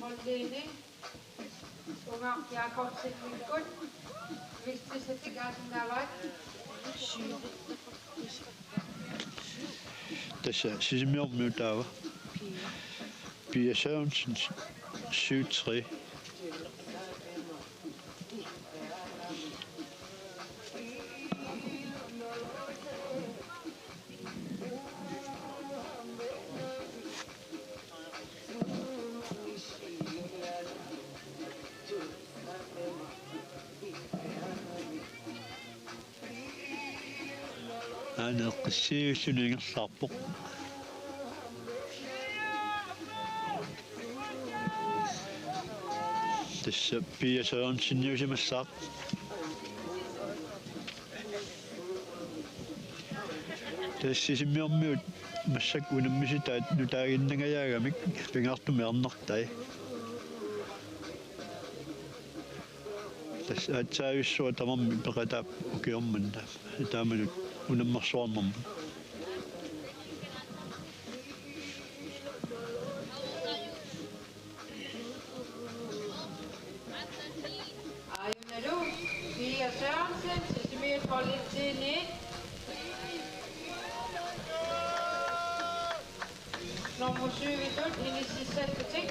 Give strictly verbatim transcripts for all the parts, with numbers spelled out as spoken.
Holdene. Unger Jakobsen Mikkut. Viste Sætikassen Davat. Tassa Sisimiormiut taava. Pia Sørensen, syv tre. Aana eqqissiivilluni ingerlaarpoq. Tassa Pia Sørenseniusimassaaq. Tassa Sisimiormiut massakkut unammisitaat nutaaginnangajaagamik pingaartumik arnartai. Tassa aatsaavissuaq tamarmik peqataappoq ukioq manna. Taamanut unammersuarnermut. Aajunalu Pia Sørensen, Sisimiut holdinni. Nummer syv-itut inississallutik.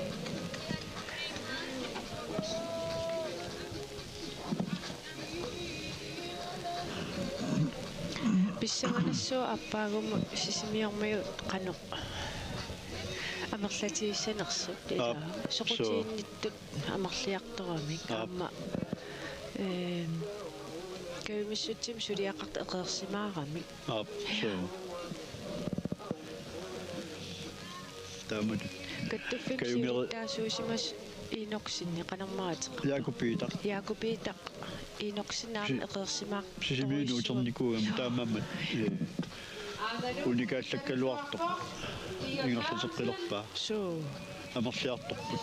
Pissanganassuaq aappaagumut Sisimiormiut qanoq amerlatigissanersut, ila. Aap, soqutiginnittut amerliartoramik. Aap. Aamma, ehm, kajumissutsimik suliaqartut eqeersimaaramik. Aap, suu. Taamatut. Kattuffimmut kajungeri- siulittaasuusimasoq Enoksen, qanormaa ateqarpa? Jakob Peter. Jakob Peter Enoksen aamma si-, eqeersimaartorujussuu. Sisimiunut uternikuugami taamaammat, ee, unikaallakkaluartoq ingerlateqqilerpaa. Suu. Amerliartorput.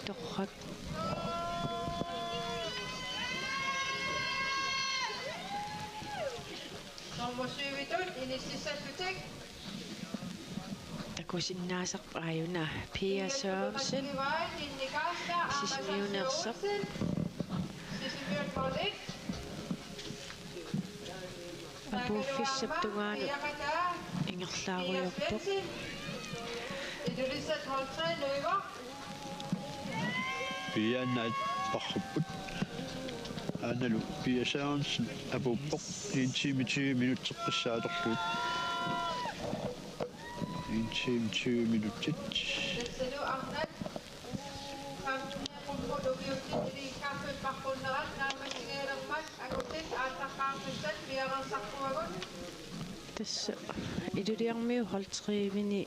Torrak. Nummer syv-itut inississallutik. Takusinnaasarput aajuna Pia Sørensen, Sisimiuneersoq. Apuuffissap tungaanut ingerlaarujoorpoq. Piaannaat parrupput. Aanalu Pia Sørensen apuuppoq. En time tyve minutsit eqqissaatorlugit. En time tyve minutsit. Tassa Ilulissarmiut hold tre-mini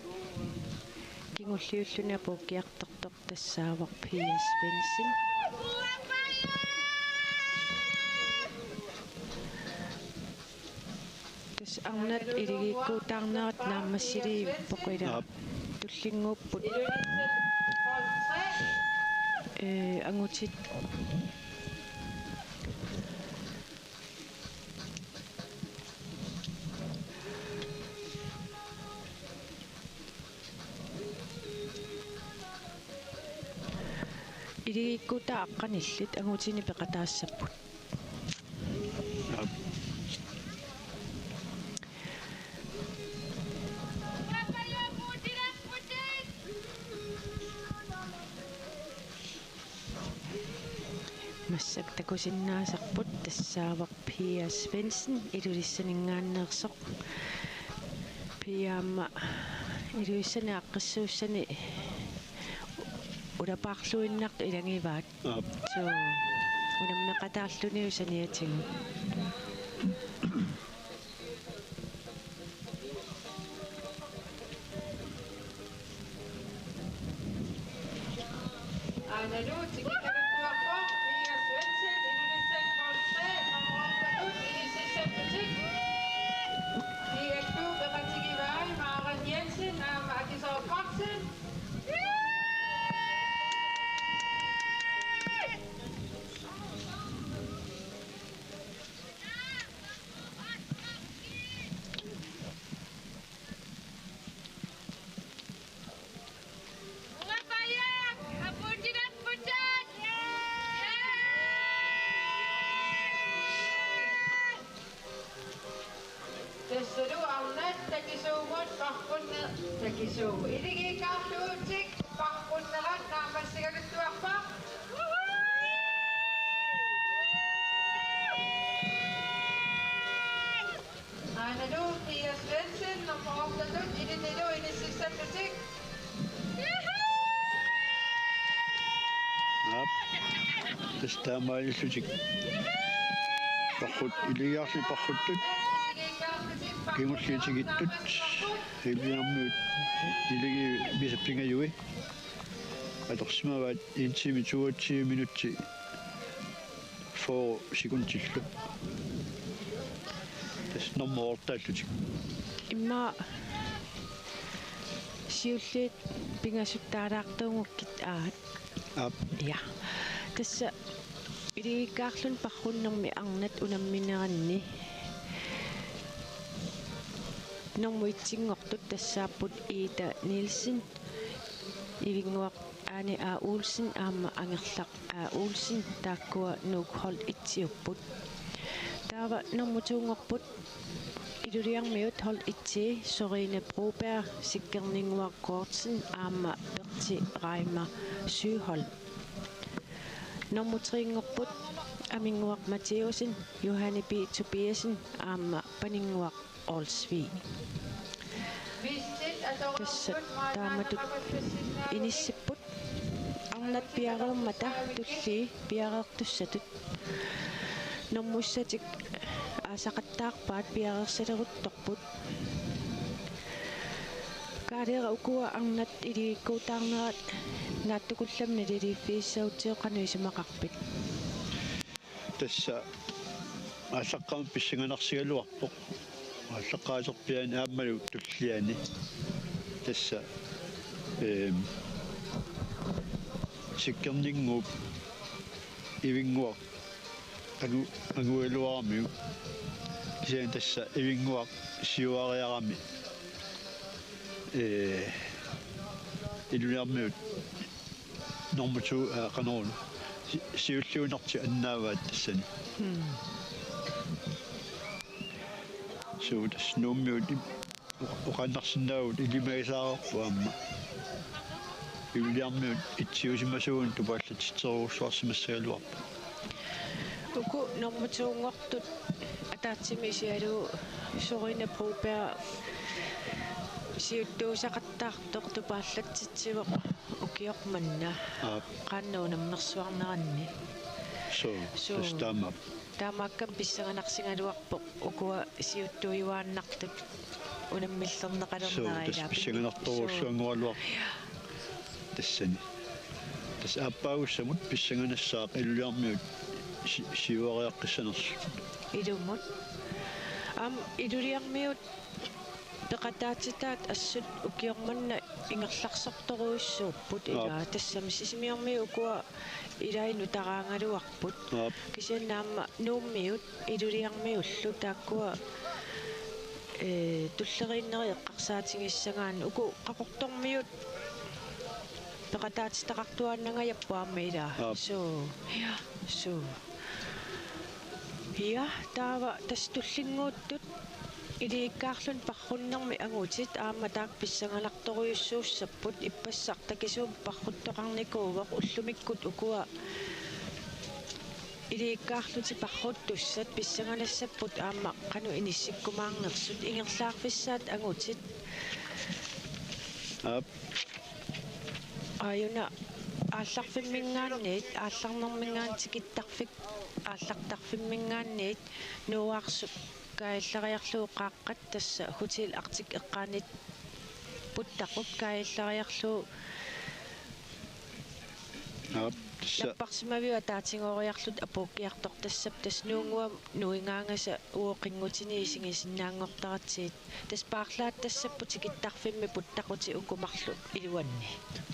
kingulliulluni apuukkiartortoq tassaavoq Pia Svendsen. Tassa arnat iligiikkuutaarnerat naammassiliippoq, ila. Aap. Tullinnguupput. Ee, angutit. Iligiikkuutaat aqqanillit angutini peqataassapput. Aap. Massakkut takusinnaasarput tassaavoq Pia Svendsen Ilulissaninngaanneersoq. Pia aamma Ilulissani aaqqissuussani ulapaarluinnartut ilagivaat. Aap. Suu, unammeqataarlunilu saniatigut. Aanalu tikikkaluarpoq Pia Svendsen, Ilulissat hold tre, nummer otte-tut inississallutik. Direktu peqatigivai Maren Jensen aamma Akisoorparsen. Parrunneq takisuuvoq. Iligiikkaarlutik parrunnerat naammassigaluttuarpaa. Aanalu Pia Svendsen, nummer otteogtyve, ilinnilu inississallutik. Aap. Tassa taamaalillutik. Parrut, iligiarlutik parruttut. Kingulliit tikittut. Iluliarmiut. Iligi misap pingajui. Atorsimavaat en time toogtyve minutsi fyrre sekundillu. Tassa nummer otte-allutik. Immaqa siulliit pingasut taalaartuugukkit aat. Aap. Ja. Tassa iligiikkaarluni parrunnermi arnat unammineranni. Nummer et-inngortut tassaapput Ida Nielsen, Ivinnguaq Ane A. Olsen aamma Angerlaq A. Olsen, taakkua Nuuk hold et-iupput. Taava nummer to-nngorput Iluliarmiut hold et-ii, Sorine Broberg, Sikkerninnguaq Kortsen aamma Berti Reimer Søholt. Nummer tre-nngorput Aminnguaq Matthæussen, Johanne B. Tobiassen aamma Paninnguaq Olsvig. Tassa taamatut inissipput. Arnat piareermata tullii piareertussatut. Nummer et-iutik aasaqattaarpaat, piareersaleruttorput. Kaalera, ukua arnat iligikkuutaarnerat naatsukullammik naliliiffigissagutsigit qanoq isumaqarpit? Tassa aallaqqaammut pissanganarsigaluarpoq. Aallaqqaaserpiaani aammalu tulliani. Tassa, ehm, Sikkerninnguup Ivinnguaq angu-, angugaluaramiuk. Kisianni tassa Ivinnguaq siuariarami, ee, Iluliarmiut nummer to, ee, qanoruna. Si-, siulliuinertik annaavaat tassani. Hmm. Suu, tassa Nuummiut ip-, oqaannarsinnaavugut ilimagisaareerput aamma. Iluliarmiut et-iusimasuunik tupaallatsitserujussuarsimassagaluarput. Uku nummer to-nngortut ataatsimik isigalugu Sorine Broberg siuttuusaqattaartoq tupaallatsitsivoq ukioq manna. Aap. Qaannat unammersuarneranni. Suu, suu, tassa taamaappoq. Taamaakkami pissanganarsigaluarpoq ukua siuttuujuaannartut unammillerneqalernera. Suu, tassa ilaa pissanganartorujussuanngoraluarpoq tassani. Tassa aappaagussamut pissanganassaaq Iluliarmiut si-, siuariaqqissanersut. Ilumut. Aamma Iluliarmiut peqataatitaat assut ukioq manna ingerlarsortorujussuupput. Aap. Ilaa, tassami Sisimiormiut ukua ilai nutaraagaluarput. Aap. Kisianni aamma Nuummiut Iluliarmiullu taakkua, ee, tulleriinneri eqqarsaatigissagaanni uku Qaqortormiut peqataatitaqartuaannangajapput aamma ilaa. Aap. Suu. Ja, suu. Ja, taava tassa tullinnguuttut iligiikkaarluni parrunnermi angutit aamma taakku pissanganartorujussuussapput, ippassaq takisuumik parruttoqarnikuuvoq, ullumikkut ukua iligiikkaarlutik parruttussat pissanganassapput aamma qanoq inissikkumaarnersut, ingerlaarfissaat angutit. Aap. Aajuna aallarfimminngaanniit, aallarnerminngaanniit tikittarfik, aallartarfimminngaanniit Nuuaarsuk kaajallariarlugu qaaqqat, tassa Hotel Arctic eqqaaniit puttaqut kaajallariarlugu. Aap, tassa. Napparsimaviup ataatigooriarluta apuukkiartortassappat, tassa Nuunnguamut nuigaangasa uagut qinngutini isigisinnaanngortaratsigit. Tassa paarlaattassapput tikittarfimmi puttaqutit uku marluk iluanni.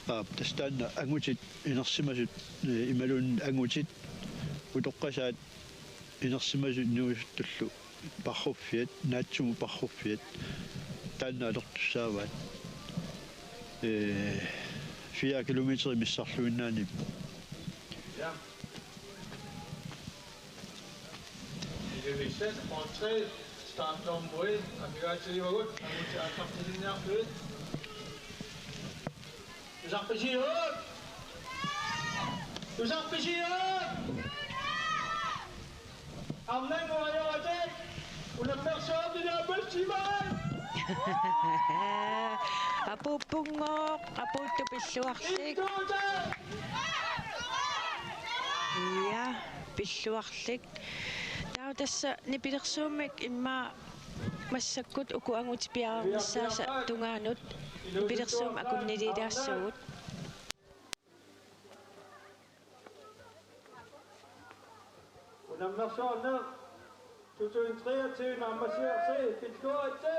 Aap, tassa taanna angutit inersimasut, ee, imaluunniit angutit utoqqasaat inersimasut inuusuttullu parruffiat, naatsumut parruffiat, taanna atortussaavaat. Ee, fire kilometer missarluinnaaniippoq. Ja. Ilulissaat, point tre. Taartormui, amigaatigivagut, angutit aallartilinniarlugit. Tusarpisiuk! Tusarpisiuk! Arnannguajoratik, unammersuartuni apuussimaat! Apuuppunngooq, apuuttut pilluarlik. Ittuuta! Ja, pilluarlik. Taava tassa nipilersuummik immaqa massakkut uku angutit piareernissaasa tungaanut nipilersuummik akunniliilaassaagut. Unammersuarneq to tusind treogtyve naammassiorsi, pilluaritsi.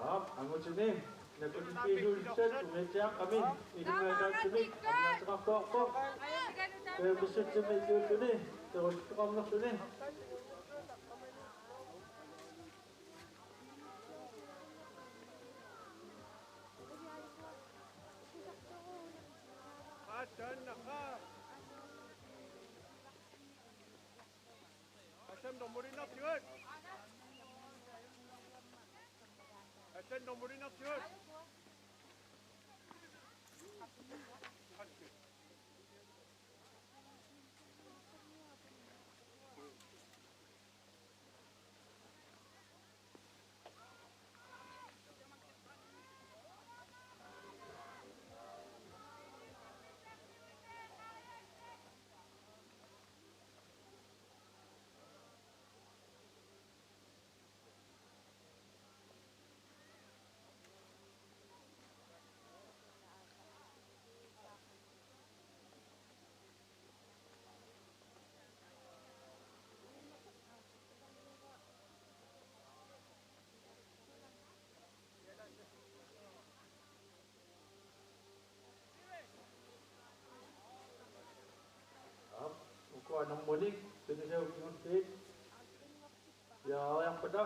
Aap, angutini nakkutikkiisuulissat umiatsiaaqqami ilungersuutimik ammaatseqartuarpoq. Peerpissutsimik juulluni perusuttoqarnerluni. Asan normalinnartigut. Asan normalinnartigut. Aap, ukua normalinik pinisavut kingulliit piareeriarpata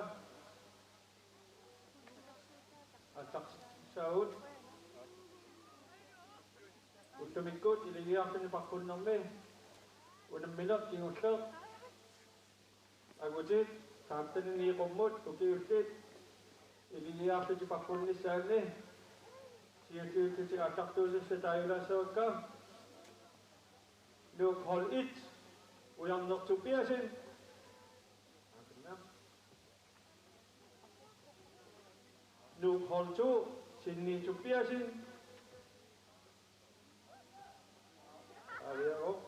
aallartissaagut. Ullumikkut ilisiarfini paqqunermi unammineq kingulleq. Angutit femten-inik qummut ukiullit ilisiarlutik paqqunnissaanni siulliullutik aallartuusussat taajulaassavakka. Nuuk hold et, Ujarneq Tobiassen. Nuuk hold to, Sinni Tobiassen. Pavia op.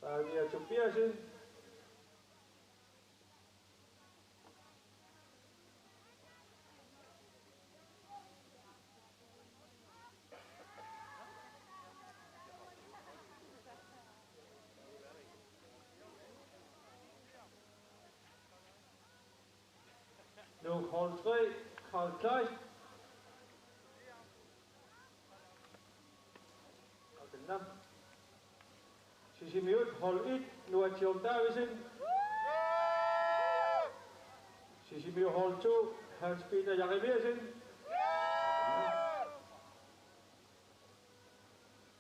Pavia Tobiassen. Nuuk hold tre, Karl Kleist. Akanna. Sisimiut hold et, Noah Tjom Davidsen. Sisimiut hold to, Hans Peter Jeremiassen.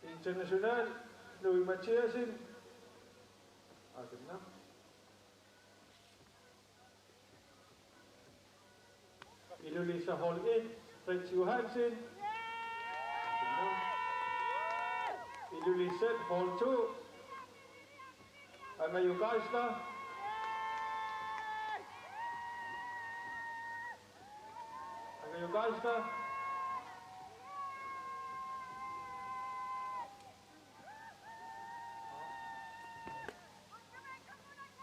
International, Louis Mathiassen. Akanna. Ilulissat hold et, Fritz Johansen. Ilulissat hold to, Angajuk Geisler. Angajuk Geisler.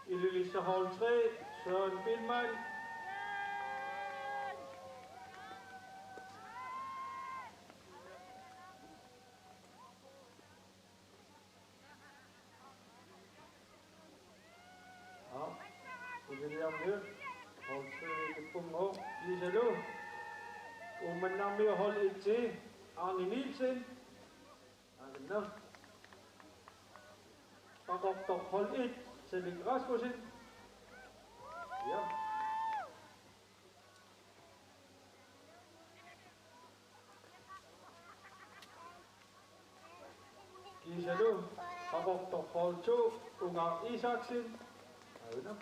Ilulissat hold tre, Søren Biilmann. Ja. Ilulissarmiut hold tre-ippunngooq kiisalu. Uummannarmiut hold et, Arne Nielsen. Akanna. Qaqortoq hold et, Salik Rasmussen. Ja. Isalu, Qaqortoq Paulsu, Unga Isaksen. Auna.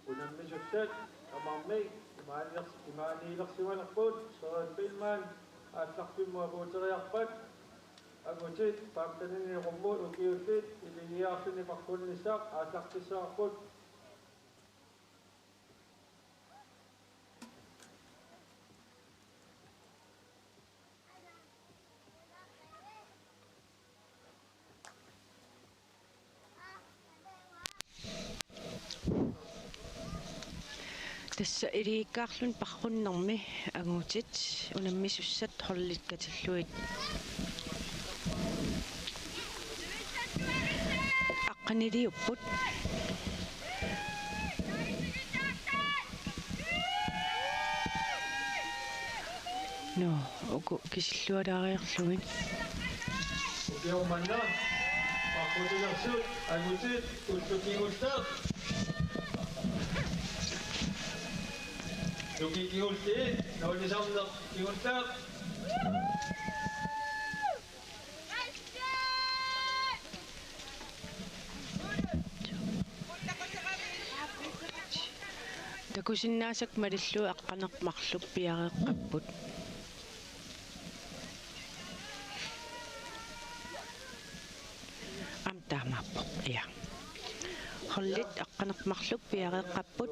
Unammisussat tamarmik imaaniilers-, imaaniilersimanerput Søren Billmann aallarfimmut apuuteriarpat angutit femtenini qummut ukiullit ilinniarluni paqqunnissaq aallartissavarput. Tassa ilikkarluni paqqunnermi angutit unammisussat holdit katillugit aqqaniliupput. Nå, uku kisillualaariarlugit. Ukioq manna paqqutilersut angutit ullut kingulliit. Nukiit kingulliit, nulisarneq kingulliit. Takusinnaasakka malillugit aqqaneq-marluk piareeqqapput. Aamma taamaappoq, ja. Holdit aqqaneq-marluk piareeqqapput.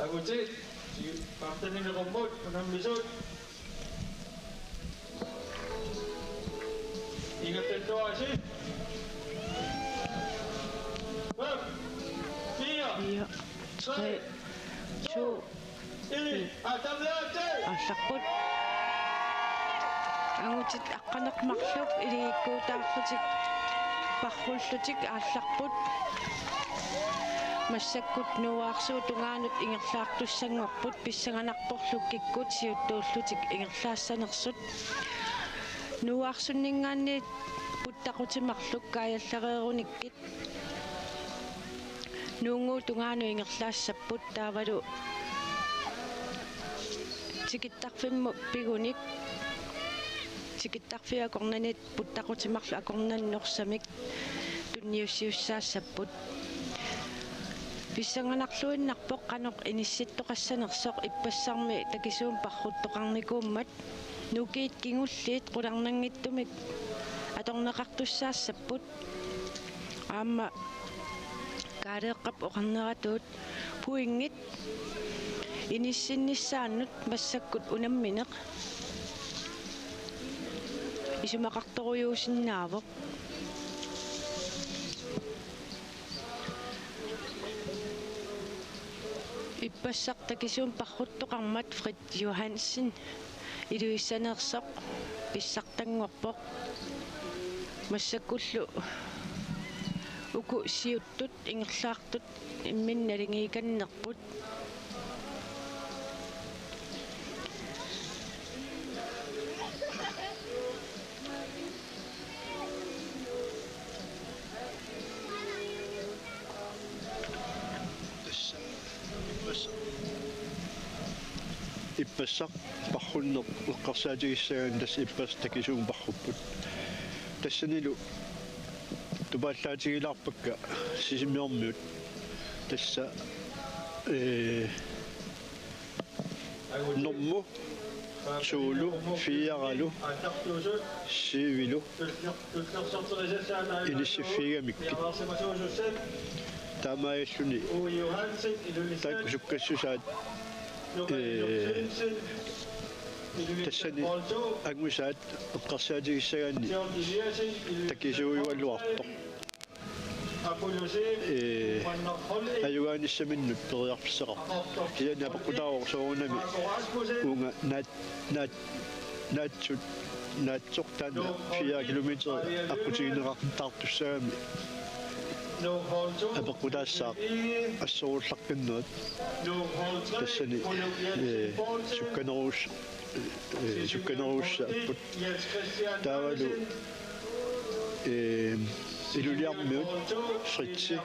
Angutit femtenini qummut unammisut. Ingerlalluarisi. Fem, fire, fire, tre, tre, to, to, en. Aallarput. Angutit aqqaneq-marluk ilikkuutaarlutik paqqullutik aallarput. Massakkut Nuuarsuup tungaanut ingerlaartussanngorput, pissanganarporlu kikkut siuttuullutik ingerlaassanersut. Nuuarsunninngaanniit puttaqutimarluk kaajallareerunikkit Nuunnguup tungaanut ingerlaassapput, taavalu tikittarfimmut pigunik, tikittarfiup akornanit puttaqutimarlu akornanni norsamik tunniussiussaassapput. Pissanganarluinnarpoq qanoq inissittoqassanersoq ippassarmi takisuumik paqquttoqarnikuummat. Nukiit kingulliit qularnanngitsumik atorneqartussaassapput. Aamma Kaaleeqqap oqarneratut pointit inissinnissaannut massakkut unammineq isumaqartorujuusinnaavoq. Ippassaq takisuumik paqquttoqarmat Fritz Johansen Ilulissaneersoq pissartanngorpoq. Massakkullu uku siuttut ingerlaartut imminnut naligiikannerput. Ippassaq paqqunneq eqqarsaatigissagaanni tassa ippassaq takisuumik paqqupput. Tassanilu tupaallaatigilaarpakka Sisimiormiut. Tassa, ee, normu to-lu, fire-lu, syv-ilu inissiffiigamikkit. Taamaalilluni taakku sukkassusaat, ee, tassani angusaat eqqarsaatigissagaanni takisuujugaluartoq. Ee, ajugaanissaminnut periarfissaqarpoq. Kisianni apeqqutaavoq soorunami uunga naat-, naat-, naatsut naatsoq taanna fire kilometer aqqutigineqartartussaagami apeqqutaassaaq assorullaqqinnerit. Tassani, ee, sukkaneruus-, ee, sukkaneruussaapput. Taavalu, ee, Ilulissarmiut Fritzi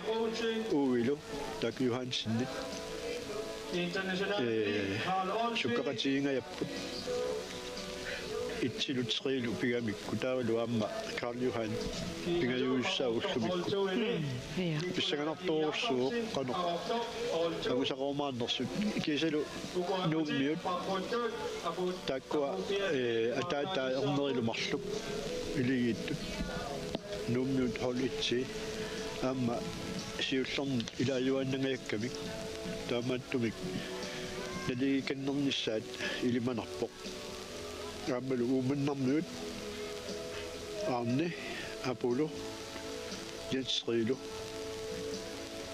Uilu taakku Johansenit, ee, sukkeqatigiingajapput. Etsilu triilu pigamikku taavalu aamma Karl Johan pingajuussaa ullumikkut. Ja. Pissanganartorujussuuvoq qanoq angusaqarumaarnersut. Kiisalu Nuummiut taakkua, ee, ataataa ernerilu marluk iligiittut. Nuummiut hold et aamma siullermik ilaajuaannangajakkamik taamaattumik naligiikannernissaat ilimanarpoq. Aammalu Uummannarmiut Arne, Apollo, Jens Riilu,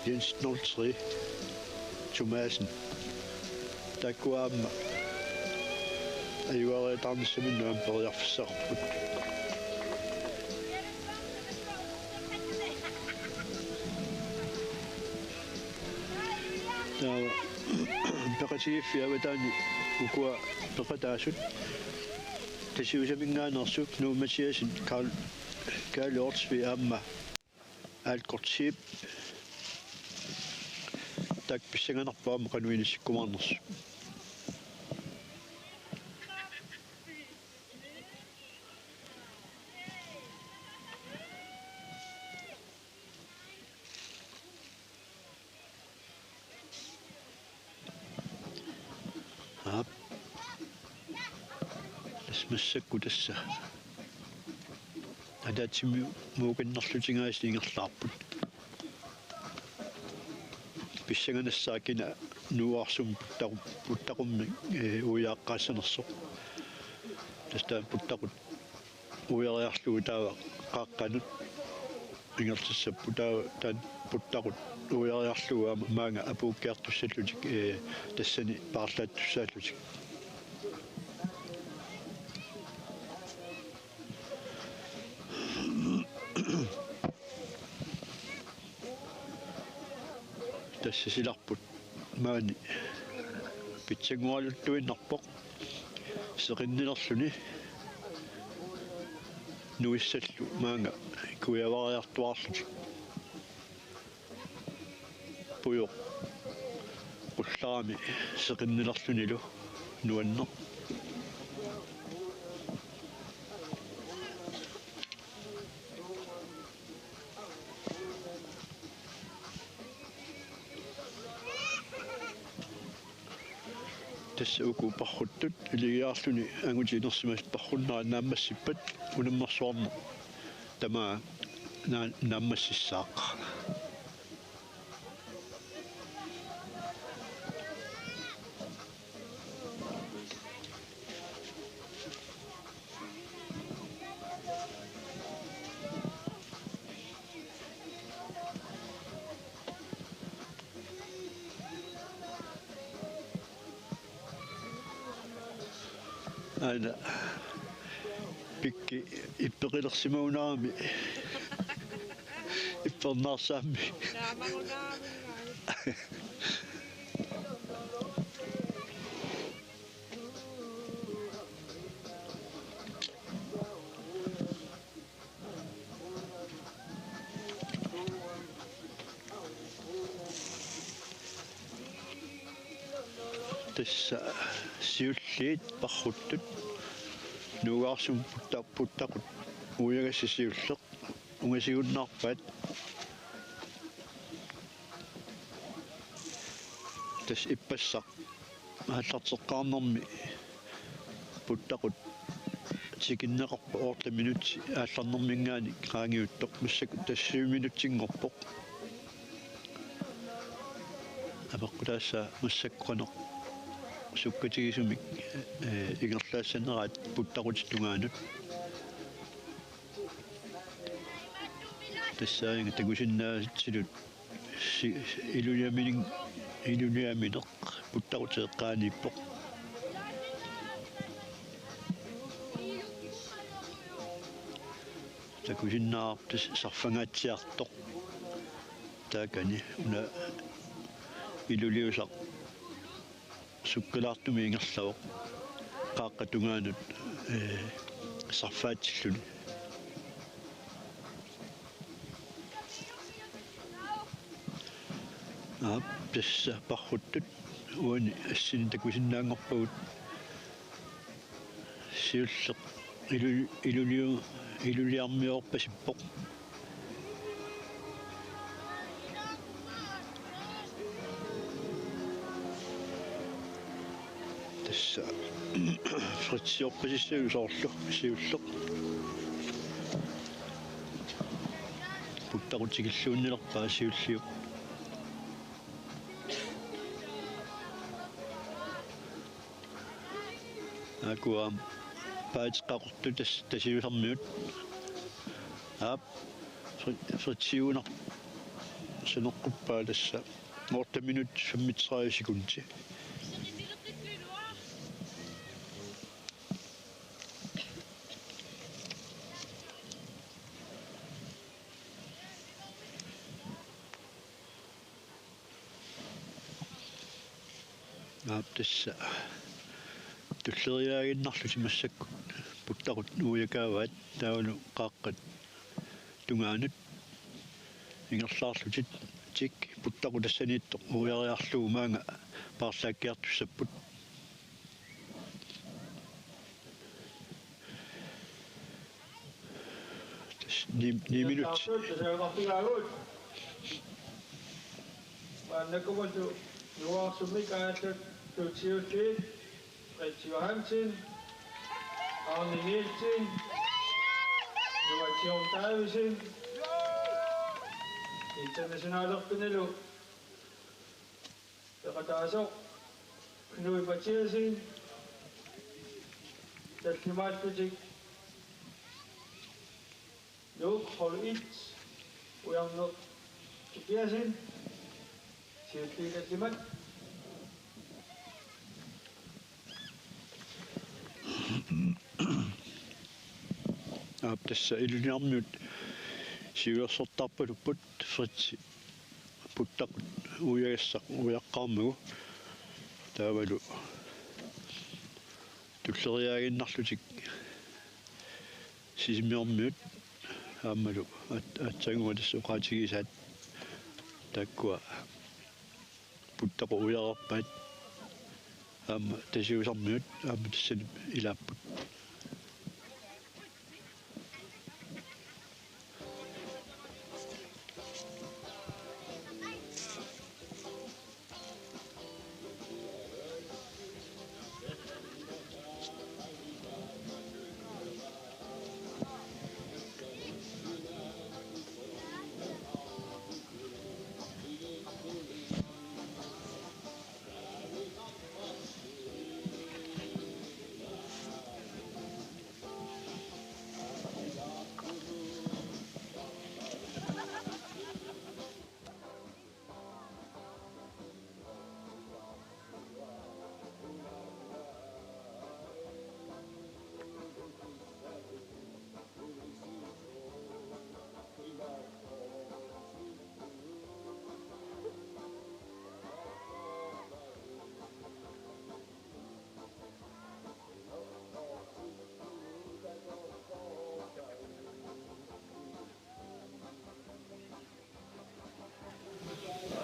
Jens nul tre, Thomassen. Taakkua aamma ajuariataarnissaminnut aamma periarfissaqarput. Taava peqatigiiffiit avataani ukua peqataasut Tasiusaminngaanneersut Nuummi Mathiassen, Karl, Karl Ortsvi aamma Alkort Schiep. Taakku pissanganarpoq aamma qanoq inissikkumaarnersut. Aap. Tassa massakkut tassa ataatsimiuukannerlutik aasiit ingerlaarput. Pissanganassaaq kina nuuarsummik puttaqu-, puttaqummik, ee, uiaaqqaassanersoq. Tassa taava puttaqut uiariarlugu taava qaaqqanut ingerlassapput, taava taanna puttaqut uiariarlugu aamma maanga apuukkiartussallutik, ee, tassani paarlaattussaallutik. Tassa silarput maani pitsanngoraluartuinnarpoq seqinnilerluni nuissallu maanga kuiavariartuaarlutik. Pujoq qullarami seqinnilerlunilu nuanneq. Tassa uku parruttut iligiarluni angutit inersimasut parrunnerat naammassippat unammersuarneq tamaat naa-, naammassissaaq. Aana pikki ippeqilersimagunarami ippernaarsaammi. Tassa siulliit parruttut nuugaarsimmut putta-, puttaqut uiagassat siulleq ungasigunnaarpaat. Tassa ippassaq aallarteqqaarnermi puttaqut tikinneqarpoq otte minutsit aallarnerminngaanniit qaangiuttoq, massakkut tassa syv minutsinngorpoq. Apeqqutaassaaq massakkut qanoq sukkatigisumik, ee, ingerlaassaneraat puttaqutit tungaanut. Tassaagiga takusinnaasatsinnut si-, iluliaminin-, iluliamineq puttaqutip eqqaaniippoq. Takusinnaavarput sarfangaatsiartoq. Taakani una iluliusaq sukkalaartumik ingerlavoq qaaqqap tungaanut, ee, sarfaatsilluni. Aap, tassa parruttut uani assini takusinnaanngorpagut. Siulleq ilu-, iluliu-, iluliarmiorpasippoq. Tassa Fritziorpasissaaq soorlu siulleq. Puttaqut tikilluunnilerpaa siulliup. Aajuku aamma paatsit qaqortut tas-, Tasiusarmiut. Aap, Fri-, Fritziugunarpoq saneqquppaa tassa. Otte minut femogtredive sekunder. Aap, tassa tulleriiaaginnarlutik massakkut puttaqut uiakaavaat taavalu qaaqqap tungaanut ingerlaarlutik, tik, puttaqut tassaniittoq uiariarlugu maanga paarlaakkiartussapput. Tassa ni, ni minut. Tassaagut. Maannakkumullu nungujarsumik aallartut siulliit Fritz Johansen, Arne Nielsen, Joachim Davidsen, internationalerpinilu peqataasoq Knud Mathiassen, tallimaallutik Nuuk hold et, Ujarneq Tobiassen, siulliit tallimat. Aap, tassa iluliarmiut siulersortarpalupput Fritz puttaqut uiagassaq uiaqqaarmagu. Taavalu tulleriiaaginnarlutik Sisimiormiut aammalu aat-, aatsaannguaq tassa oqaatigisaat taakkua puttaqut uiareerpaat aamma Tasiusarmiut aamma tassani ilaapput.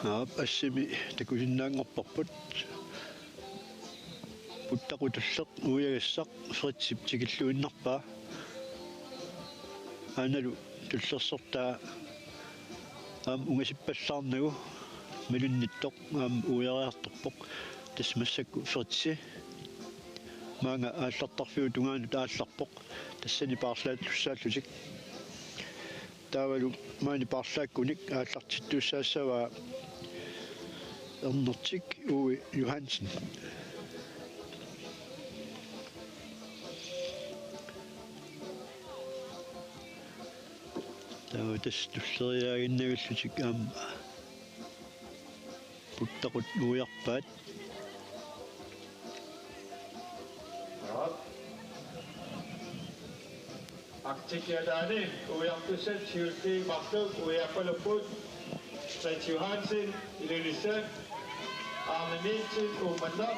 Aap, assimi takusinnaanngorparput. Puttaqut tulleq uiagassaq Fritzip tikilluinnarpaa. Aanalu tullersortaa aamma ungasippallaarnagu malunnittoq aamma uiariartorpoq. Tassa massakkut Fritzi maanga aallartarfiup tungaanut aallarpoq. Tassani paarlaattussaallutik. Taavalu maani paarlaakkunik aallartittussaassavaa ernertik Uwe Johansen. Taava tassa tulleriiaaginnavillutik aamma puttaqut uiarpaat. Arctic-iataani uiartussat siulliit marluk uiappalupput: Fritz Johansen, Ilulissat, Arne Nielsen, Uummannaq.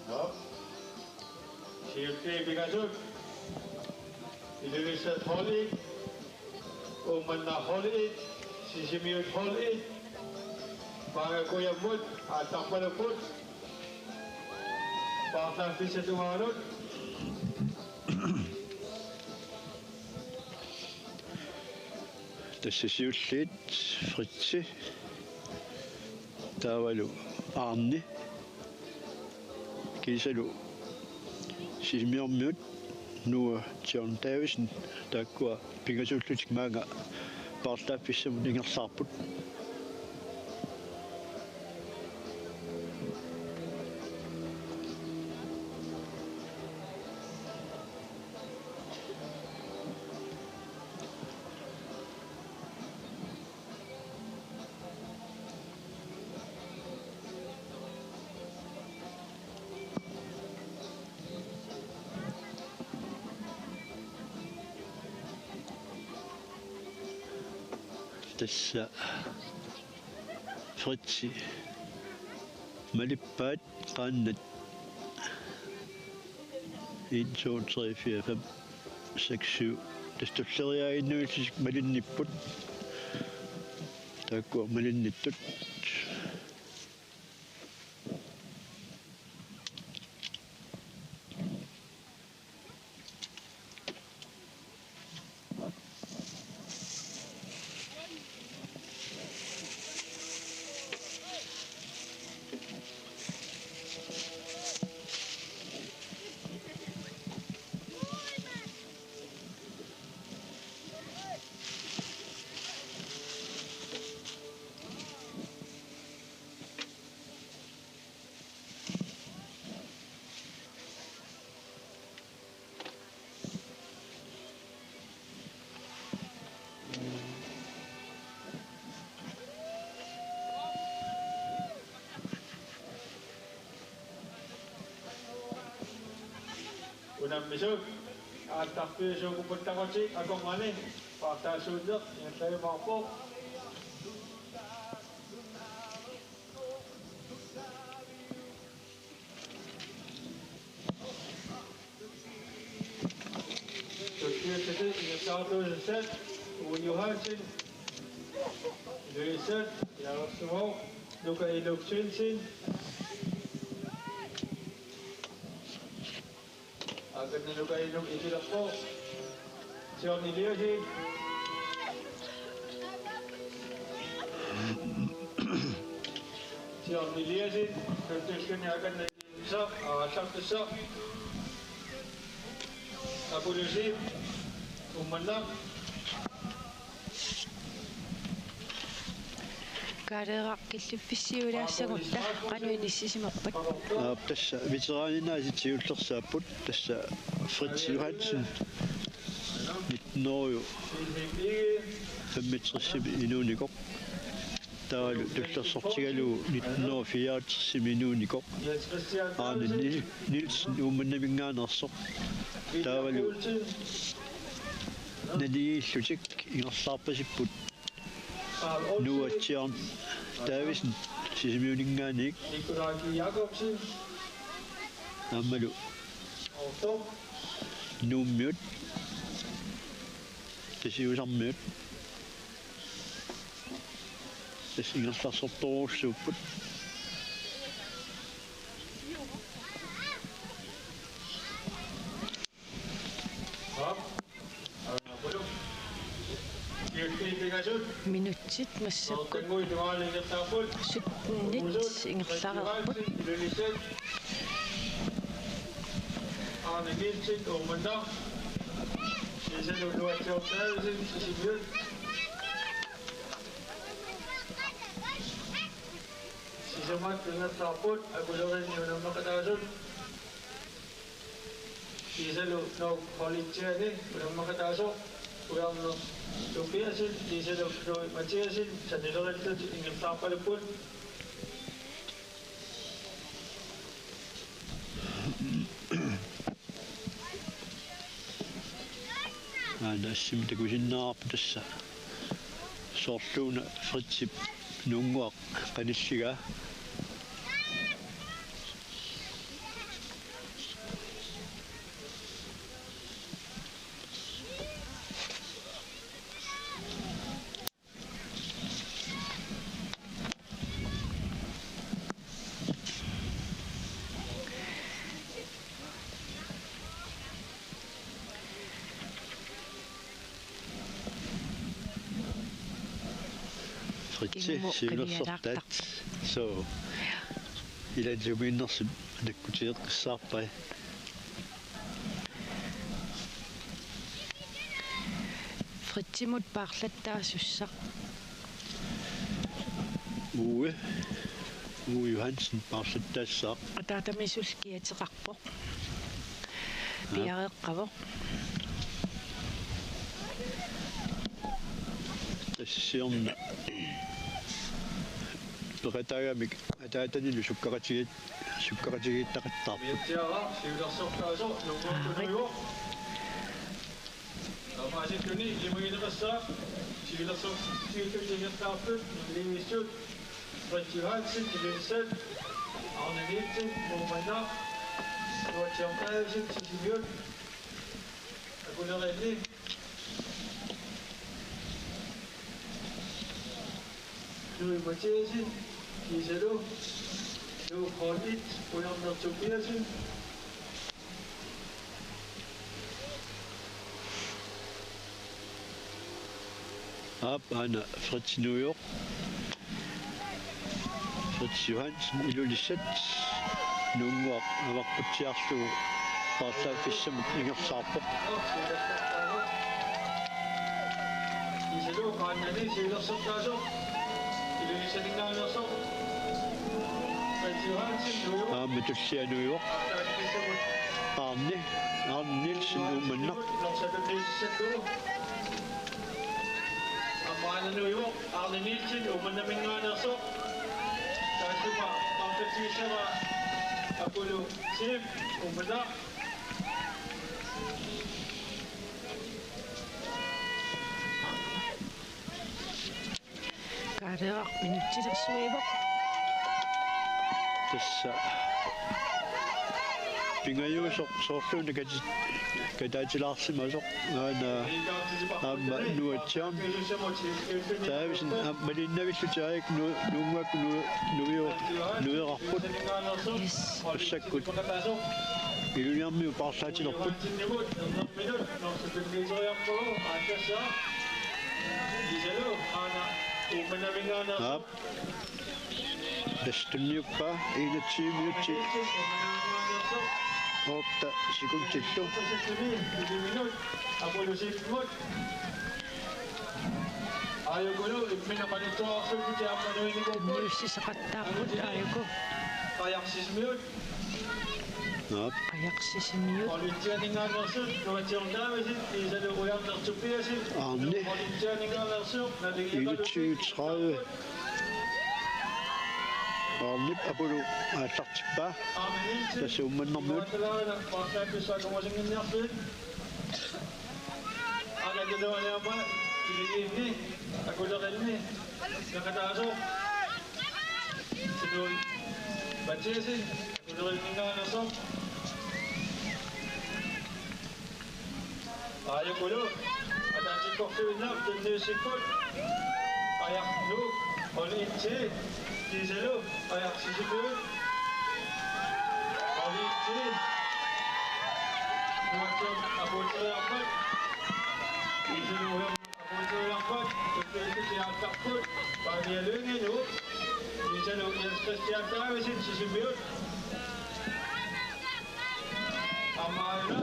Nå. Siulliit pingasut: Ilulissat hold et, Uummannaq hold et, Sisimiut hold et. Maanga kujammut aallarpalupput. Paarlaaffissap tungaanut. Tassa siulliit Fritzi, taavalu Arne, kiisalu sisimiormiut Noah John Davidsen, taakkua pingasuullutik maanga paarlaaffissamut ingerlaarput. Tassa Fritzi malippaat qaannat. En, to, tre, fire, fem, seks, syv. Tassa tulleriiaannarlutik malinnipput. Taakkua malinnittut. Unammisut aallarfiusuugut puttaqutik akornanni paartaasuunneq ingerlajumaarpoq. Tulliuttut ingerlaartuusassat: Uwe Johansen, Ilulissat, Jakob Sumov, Nuka Iluk Svendsen. Akanna Nuka Iluk ikilerpoq. John Eliasen. John Eliasen, femten sekunder, akanna. Sa, aallartussaq. Apulusi, Uummannaq. Kaaleeraq killiffissiuulaassagutta qanoq inissisimarpat? Aap, tassa veteraninaasiit siullersaapput, tassa Fritz Johansen, nitten hundrede femogtres inuunikoq. Taavalu tullersortigalugu nitten hundrede fireogtres inuunikoq Arne Niel-, Nielsen Uummannaminngaanneersoq. Taavalu naligiillutik ingerlaarpasipput Noah John Davidsen Sisimiuninngaanniit. Aammalu Nuummiut, Tasiusarmiut. Tassa ingerlaarsortorujussuupput. Minutsit massakkut syttenit ingerlareerput. Arne Nielsen, Uummannaq. Kiisalu Nuatsiortaavisen Sisimiut. Sisamat ingerlaarput, Akuleriinni unammeqataasut. Kiisalu Nuuk holditsiani unammeqataasoq Ujarneq Tobiassen, kiisalu Knud Mathiassen, sanilerillutik ingerlaarpalupput. Aana assimi takusinnaavarput tassa. Soorluuna Fritzip nuunnguaq qanilligaa. Fritsi, kimmut siunersortaat. Qivialaartarpoq. So. Ilani sumiinnersut nakkutigeqqissaarpai. Fritsimut paarlattaasussaq. Uwe. Uwe Johansen paarlattaassaaq. Ataatamisullu kiateqarpoq. Aa. Piareeqqavoq. Tassa siorna peqataagamik ataatanilu sukkaqatigiit-, sukkaqatigiittaqattaarput. Umiatsiaraq siulersortaasoq nummer to-ivoq. Taamaasikkuni ilimagineqassaaq siulersortaasoq ingerlaarput, Naliivissut Fritz Johansen, Ilulissat, Arne Nielsen, Uummannaq, Nuatsiortaavisen, Sisimiut, Akuleriinni. Knud Mathiassen, kiisalu Nuuk holditsiani Ujarneq Tobiassen. Aap, aana Fritz nuivoq. Fritz Johansen, Ilulissat, nuunnguaq avaqqutsiarlugu paarlaaffissamut ingerlaarpoq. Aamma tullia nuivoq. Arne, Arne Nielsen, Uummannaq. Aamma aana nuivoq, Arne Nielsen, Uummannaminngaanneersoq. Taassuma paarlatigissavaa Apollo Sif, Uummannaq. Kaareeraq minutsilersuivoq. Tassa pingajuusoq soorluuna kati-, kataatilaarsimasoq aana aamma Nuatsiaq. Taavisen aamma malinnaavillutik aajukua nu-, nuunnguakkut nu-, nuior-, nuiorarput. Yes. Massakkut Ilulissarmiut paarlaatilerput. Aap. Tassa tunniuppaa enogtyve minutsit. Otte sekundillu. Aajukulu imminut qanittuarassuugut aamma nuinikuupput. Tunniussisaqattaarput aajuku. Qajaq Sisimiut. Naap. Qajaq Sisimiut. Holditsianinngaanneersut Nuatsiortaavisen kiisalu Ujarneq Tobiassen. Arne. Holditsianinngaanneersoq Naligiiqalusi. Enogtyve tredive. Arnip Apollo aallartippaa. Arne Nielsen. Tassa Uummannarmiut. Nuatsiortaavisen paarlaaffigissaaq angusannginniarlugu. Aana tunniuppaa Ilulissani, Akuleriinni, peqataasoq Knud Mathiassen, Akuleriinninngaanneersoq. Aajukulu ataatsikkortuinnaq tunniussipput. Qajaq Nuuk, holditsiaq, kiisalu Qajaq Sisimiut. Holditsiaq. Nuatsiaq apuuteriarpat. Kiisalu Ujarneq apuuteriarpat. Tunniussisiaattarput. Pavia Lynge Nuuk. Kiisalu Jens Christian Davidsen Sisimiut. Aamma aana.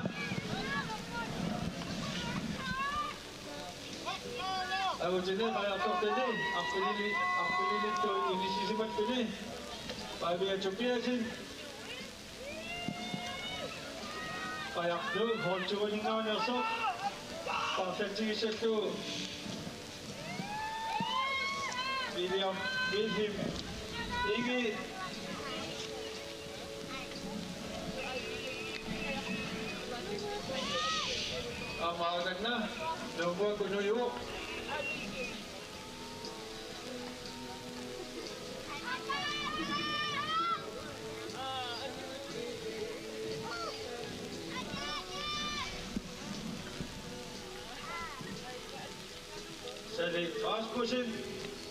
Autini qajartortuni arfinilinni, arfinilinni inissisimattuni Pavia Tobiassen. Qajaq Nuuk, H to-ninngaanneersoq. Paarlatsigissallugu William Wilhelm Inge. Aamma aakanna Nuummuakkut nujuvoq. Salik Rasmussen,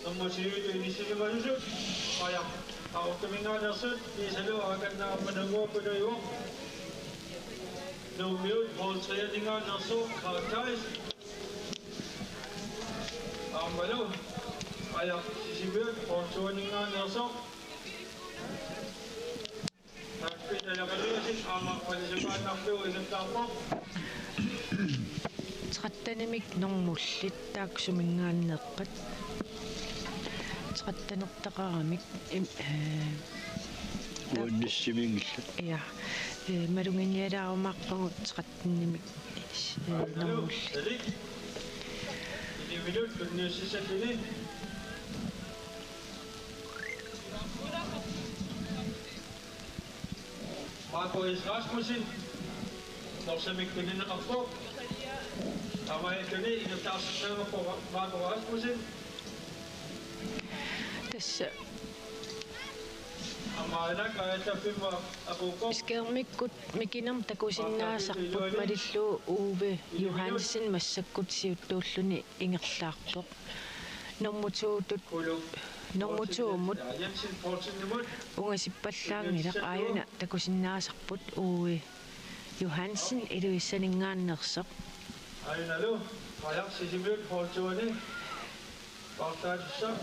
nummer tyve, inissisimasusut, Qajaq Qaqortuminngaanneersoq, kiisalu aakanna aamma Nuummuakkut nujuvoq. Nuummiut H tre-ninngaanneersoq, Karl Theis. Aammalu Qajaq Sisimiut H to-ninngaanneersoq. Hans Peter Jakobsen aamma panisippaannarlugu ingerlaarpoq. Tretten-imik normullit taakku suminngaanneerpat. Tretten-ertaqaramik im-, ee, taakku. Uannut sisimiinngillat. Ja. Ee, maluginialaarumaarpagut tretten-imik, ee, normullit. Salik. Sisimiunut tunniussisalluni. Marco S. Rasmussen, Norsamik tunineqarpoq. Taamaalilluni ingerlaarsinnaavarput Marco Rasmussen. Tassa. Aamma aana kajallaffimma aquuvoq. Skærmikkut mikinermik takusinnaasarput malillugu Uwe Johansen massakkut siuttuulluni ingerlaarpoq. Nummer to-tut, nummer to-mut ungasippallaanngilaq, aajuna takusinnaasarput Uwe Johansen Ilulissaninngaanneersoq. Aajunalu Qajaq Sisimiut H to-ni paarlaassussaq.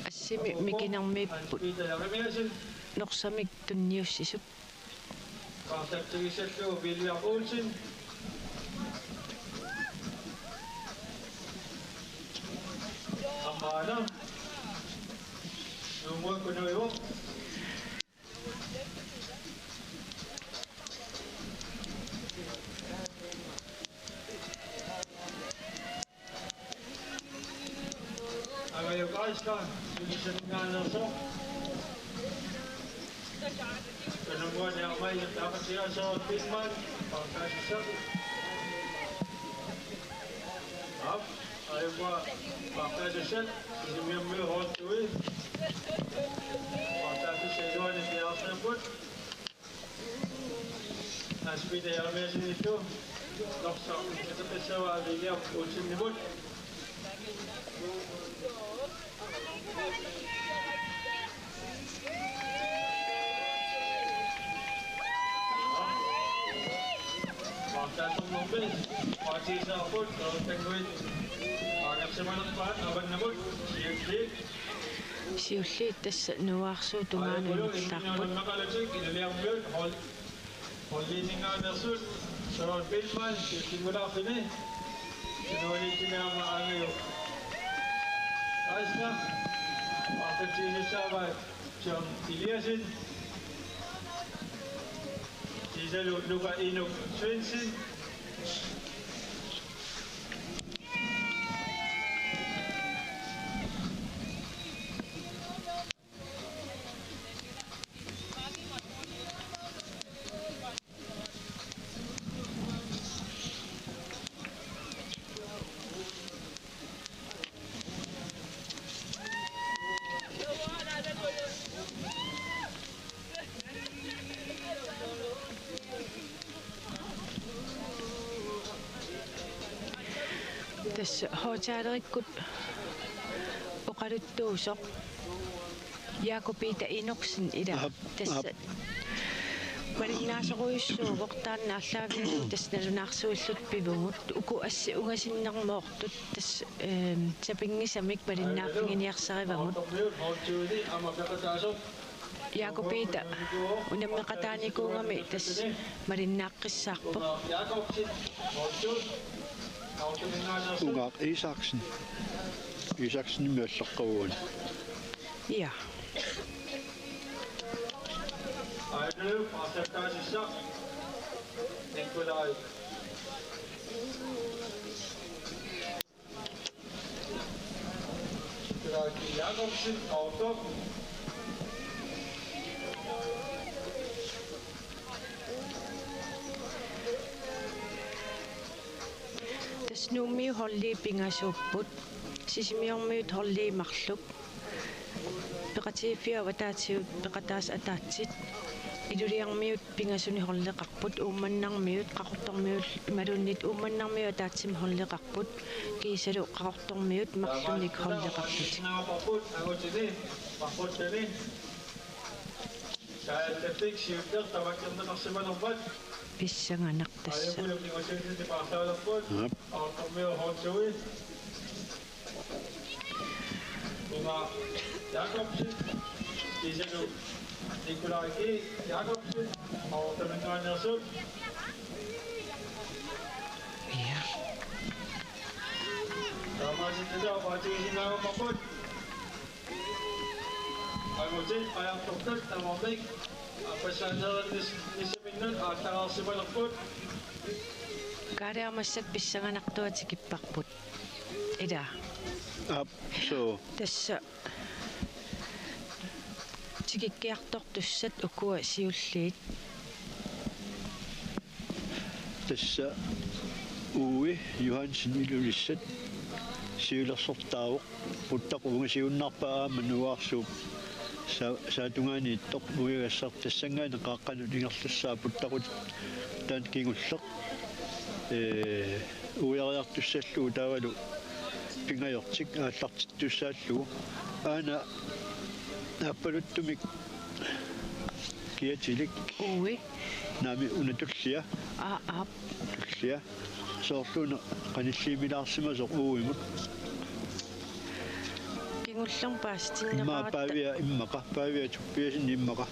Assimi mikinermiipput. Hans Peter Jeremiassen. Norsamik tunniussisup. Paarlatsigissallugu William Olsen. Aamma aana Nuummuakkut nujuvoq. Angajoqqaarista, Ilulissaninngaanneersoq. Kanunguani aamma ingerlaaqatigaaq Søren Biilmann, paarlaassussaq. Aap, aajukua paarlaassussat, Sisimiormiut H to-i. Paarlaassussat iluanni piareersimapput. Hans Peter Jeremiassenillu Norsaq ateqissavaa William Olsenimut. Paarlaassusermi paarlaassuserput, Nordenguit angersimanerpaat avannamut, siulliit. Siulliit tassa nuuarsuup tungaanut ingerlaarput. Holdiminngaanneersut Søren Biilmann siullinngulaarfini. Tunuaniittumi aamma Angajoqqaarista. Paarlatsigisassaavaat John Eliassen. Kiisalu Nuka Inuk Svendsen. Tassa højttalerikkut oqaluttuusoq Jakob Peter Enoksen ila. Aap, tassa aap. Malinnaasorujussuuvoq, taanna aallaavigalugu tassa nalunaarsuilluta pivugut. Uku assi ungasinnermoortut tassa, ehm, sapinngisamik malinnaaffiginiarsarivavut. Jakob Peter unammeqataanikuugami tassa malinnaaqqissaarpoq. Ugaaq Isaksen. Isaksenimik allaqqavoq. Ja. Aajuna arsartaasissaq Nikolaj. Nikolaj Jakobsen, Qaqortoq. Tassa Nuummiut holdit pingasuupput, Sisimiormiut holdit marluk, peqatigiiffiup ataatigut peqataasut ataatsit, Iluliarmiut pingasunik holdeqarput, Uummannarmiut, Qaqortormiut imaluunniit Uummannarmiut ataatsimik holdeqarput, kiisalu Qaqortormiut marlunnik holdeqarput. Kaajallaffik siulleq tamakkerneqarsimanerpat. Pissanganaq tassa. Aajukulu kingulliulluni paarlaalerput. Aap. Qaqortormiut H two-i. Imaa Jakobsen. Kiisalu Nikolaj G. Jakobsen. Qaqortuminngaanneersut. Ja. Taamaasillutalu oqaatigisinnaagummerput. Angutit qajartortut tamarmik aappassaanneerinnis-, nissaminnut aallaqqaarsimalerput. Kaaliarmassat pissanganartua tikipparput. Ila. Aap, suu. Tassa tikikkiartortussat ukua siulliit. Tassa Uwe Johansen Ilulissat siulersortaavoq. Puttaqut ungasiunnarpaa aamma Nuuarsuup sa-, saatungaaniittoq uiagassaq tassanngaanniit qaaqqanut ingerlassaa Puttaqut taanna kingulleq. Ee, uiariartussallugu taavalu pingajortik aallartittussaallugu. Aana aappaluttumik kiatilik. Uwe. Naamik una tullia. Aa, aap. Tullia. Soorlu una qanilliimilaarsimasoq Uwemut. Kingullermik paasitinneqaratta. Immaqa Paavia immaqa, Paavia Tobiassen immaqa.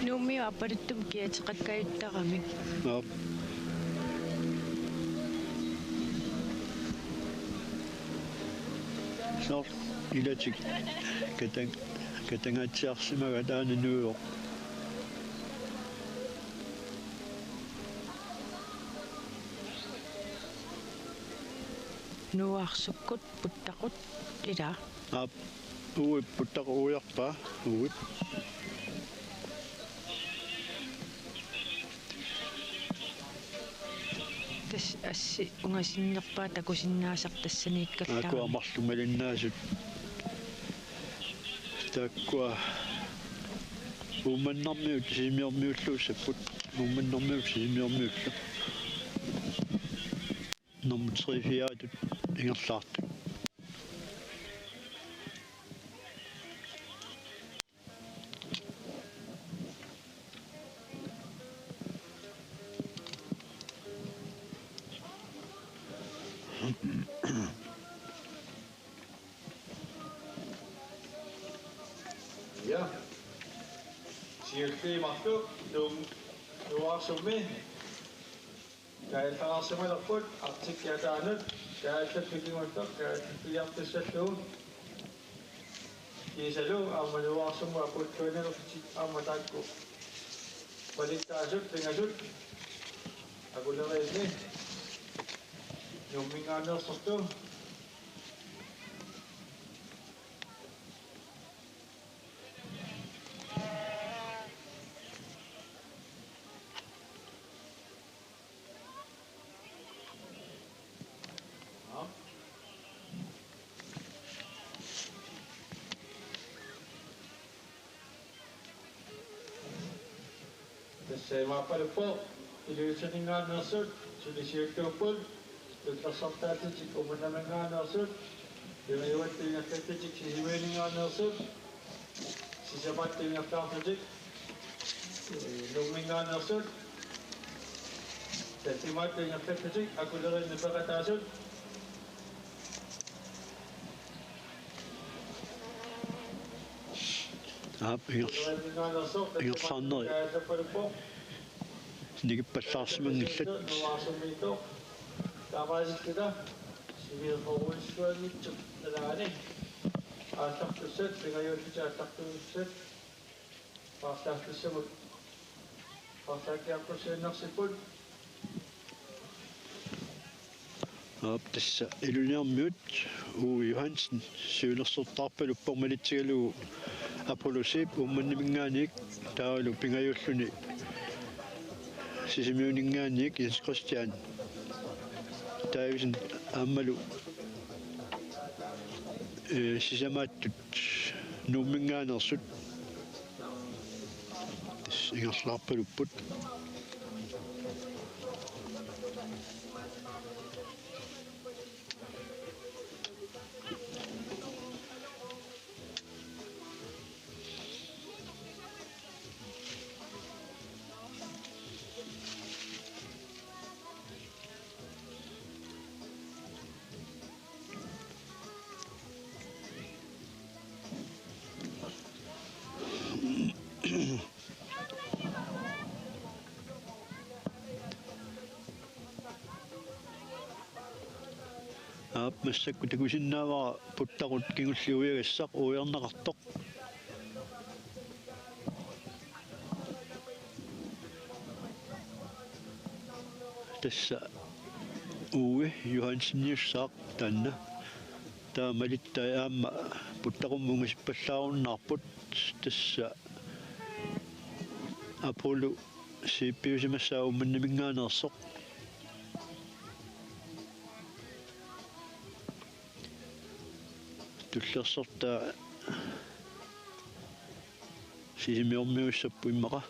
Nuummiut aappaluttumik kiateqakkajuttaramik. Aap. Soorlu ilatik katang-, katangaatsiarsimagaat aana Nuujoq. Nuuarsukkut Puttaqut ila. Aap, Uwe Puttaqut uiarpaa, Uwe. Tassa assi ungasinnerpaaq takusinnaasarput tassaniikkallaarami. Aakkua marluk malinnaasut. Taakkua Uummannarmiut Sisimiormiulluussapput. Uummannarmiut Sisimiormiullu. Nummer tre-fiatut ingerlaartut. Ja. Siulliit marluk Nuum-, Nuuarsummi. Kaajallaqarsimalerput artikki ataanut, kaajallaffik kingulleq, kaajallaffigiartussallugu. Kiisalu aamma Nuuarsummut apuuttuinerlutik aamma taakku malittaasut pingasut akuleriinni Nuumminngaanneersortut. Tassa imaappaluppoq Ilulissaninngaanneersut suli siulliupput, tullersortaatsitik Uummannaminngaanneersut, periuattut ingerlatsitik Sisimiuninngaanneersut, sisamat ingerlaarlutik, ee, Nuumminngaanneersut, tallimaat ingerlatsitik akuleriinni peqataasut. Aap, ingers-, ingerlaarneri. Nikippallaarsimanngillat. Viaporujussuanngitsut nalaani aallartussat, pingajuallutik aallartussat, paarlaaffissamut paarlaakkiartorsiinnarsipput. Aap, tassa Ilulissarmiut Uwe Johansen siunersortaarpaluppoq malitsigalugu Apollo Zeeb Uummannaminngaanniit taavalu pingajualluni Sisimiuninngaanniit Jens Christian Davidsen aammalu, ee, sisamaattut Nuumminngaanneersut tassa ingerlaarpalupput. Aap, massakkut takusinnaavara puttaqut kingulliup uiagassaq uiarneqartoq. Tassa Uwe Johanseniussaaq taanna. Taava malittai aamma puttaqummut ungasippallaarunnaarput, tassa Apollo Zeebiusimassaaq Uummannaminngaanneersoq. Tullersortaa Sisimiormiuussapput immaqa.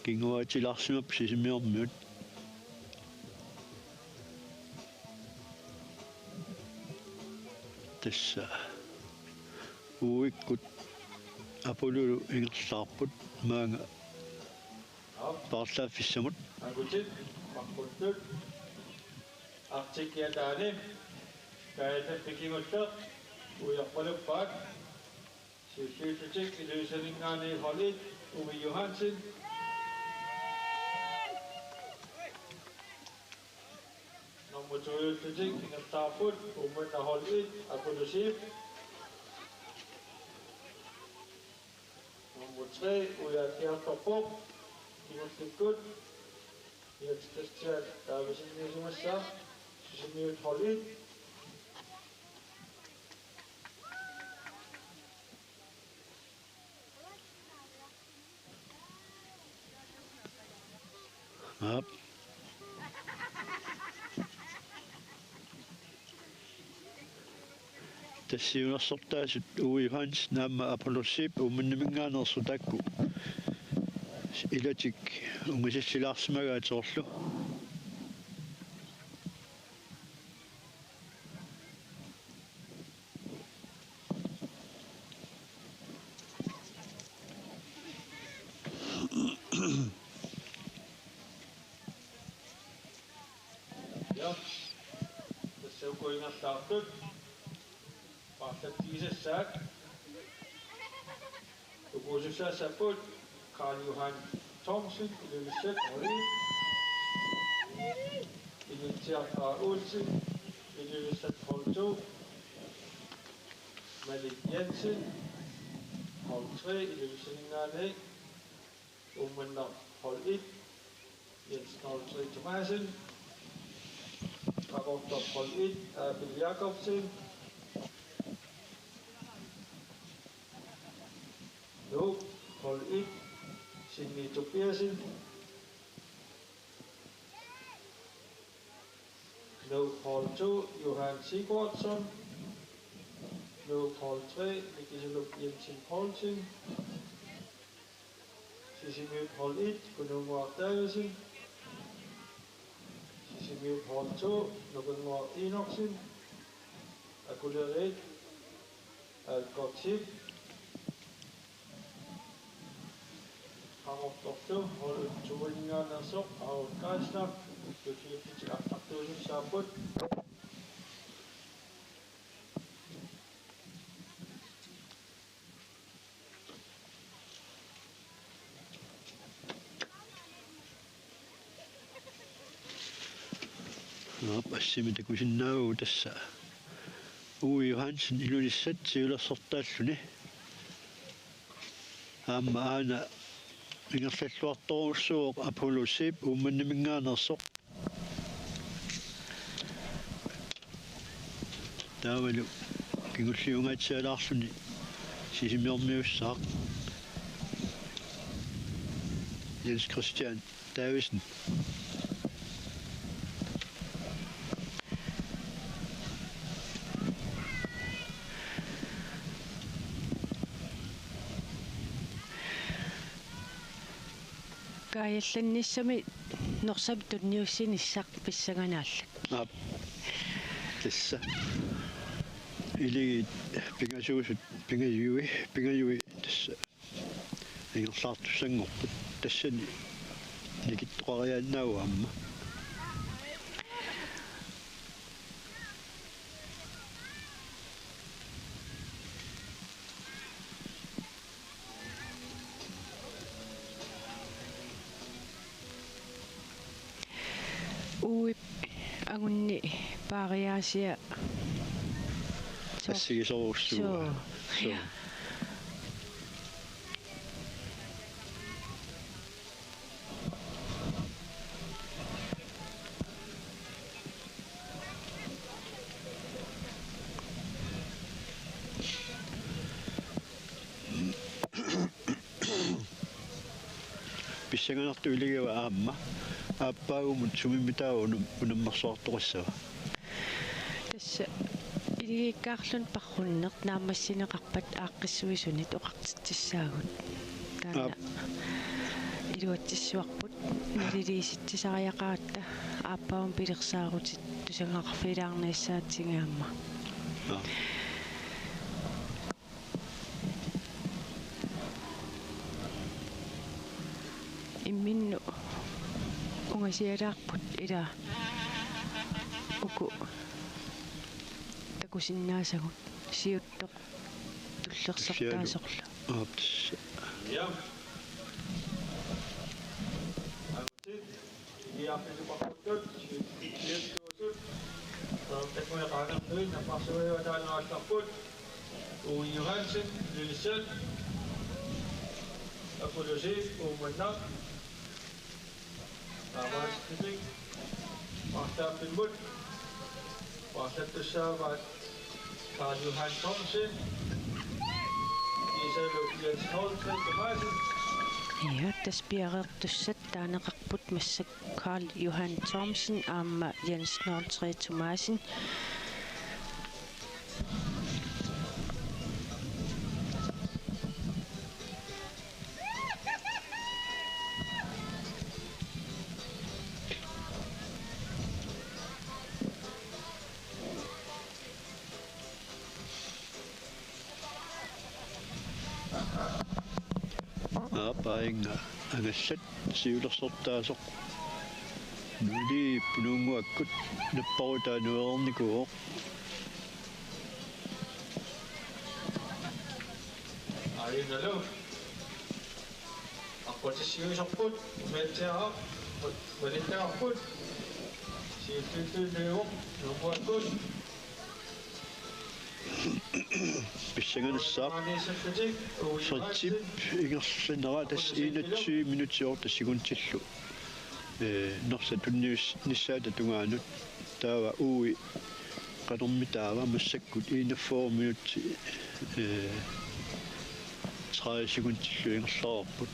Kinguaatilaarsimapput Sisimiormiut. Tassa Uwekkut Apollolu ingerlaarput maanga paarlaaffissamut. Angutit, maqquttut, Arctic Ataani, Kajattap kingulleq, uiarpaluppaat, siulliullutik Ilulissaninngaanniit hold et, Uwe Johansen. Nummer to-jullutik ingerlaarput, Uummannaq hold et, Apollo Zeeb. Nummer tre, uiaakkiartorpoq, kingullikkut, Jens Christian Davidseniusimassaaq, Sisimiut hold et. Aap. Tassa siunersortaasut Uwe Johansen aamma Apollo Zeeb Uummannaminngaanneersut taakku ilatik ungasillilaarsimagaat soorlu. Ja, tassa uku ingerlaartut paarlatsigisassaat. Ukuusussaassaapput Karl Johan Thomsen, Ilulissat, hold et. Initsiaq Olsen, Ilulissat, hold to. Malik Jensen, hold tre, Ilulissaninngaanniit, Uummannaq, hold et. Jens Knud tre Thomassen. Qaqortoq, hold et, Abel Jakobsen. Nuuk, hold et, Sindre Tobiassen. Nuuk, hold to, Johan Sigurdsson. Nuuk, hold tre, Nikisuluk Jensen Poulsen. Sisimiut, hold et, Kununnguaq Davidsen. Sisimiut, hold to, Nukinnguaq Enoksen. Akuleriit, Alkotip. Qaqortorlu, hold to-minngaanneersoq, Aul Geisler. Tulliullutik aallartuusussaapput. Aap, assimi takusinnaavugut tassa. Uwe Johansen Ilulissat siulersortaalluni. Aamma aana ingerlalluartorujussuuvoq Apollo Zeeb Uummannaminngaanneersoq. Taavalu kingulliungaatsialaarluni sisimiormiussaaq Jens Christian Davidsen. Kaajallannissamut Norsap tunniussinissaq pissanganarpoq. Aap. Tassa. Iligiit pingasuusut, pingajui, pingajui tassa. Ingerlaartussanngorput tassani nikittoqariaannaavoq aamma. Uip angunni paariaasia. Soo. Assigisorujussuuvoq. Soo. Soo. Ja. Pissanganartoq iligivaa aamma. Aappaagumut sumimmitaava unam-, unammersuartoqassava? Tassa iligiikkaarluni parrunneq naammassineqarpat aaqqissuisunit oqartitsissaagut. Taanna. Aap. Iluatsissuarput naliliisitsisariaqaratta aappaagumut pilersaarutit tusagaqarfigilaarniassaatigigaat aamma. Aap. Imminnut ungasialaarput ila uku takusinnaasagut siuttoq tullersortaasorlu. Aap, tassa. Ja. Iarfissaqarpugut, siuttuusut, taakkununnga qaangertuit, napparsimmaviup ataaseq aallarput, Uwe Johansen, Ilulissat, Apollo Zeeb, Uummannaq, taamaasilluni, paarlaappimmut, paarlattussaavaat, Karl Johan Thomsen. Kiisalu Jens Holmqvist Thomassen. Ja, tassa piareertussat taaneqarput massakkut Karl Johan Thomsen aamma Jens Noltre Thomassen. Aap, aajuna angallat siulersortaasoq. Nuliip ununnguakkut napparutaa nuereernikuuvoq. Aajuna. Aqqutissiuisarput, umiatsiaarput, malittagarput, siulliulluinnarpoq, ununnguakkut. Pissanganassaaq. Fritz Zeeb ingerlanera tassa enogtyve minutsit otte sekundillu. Ee, Norsap tunniussinnissaata tungaanut. Taava Uwe qanormitaava massakkut enogfyrre minutsit, ee, tredive sekundillu ingerlareerput.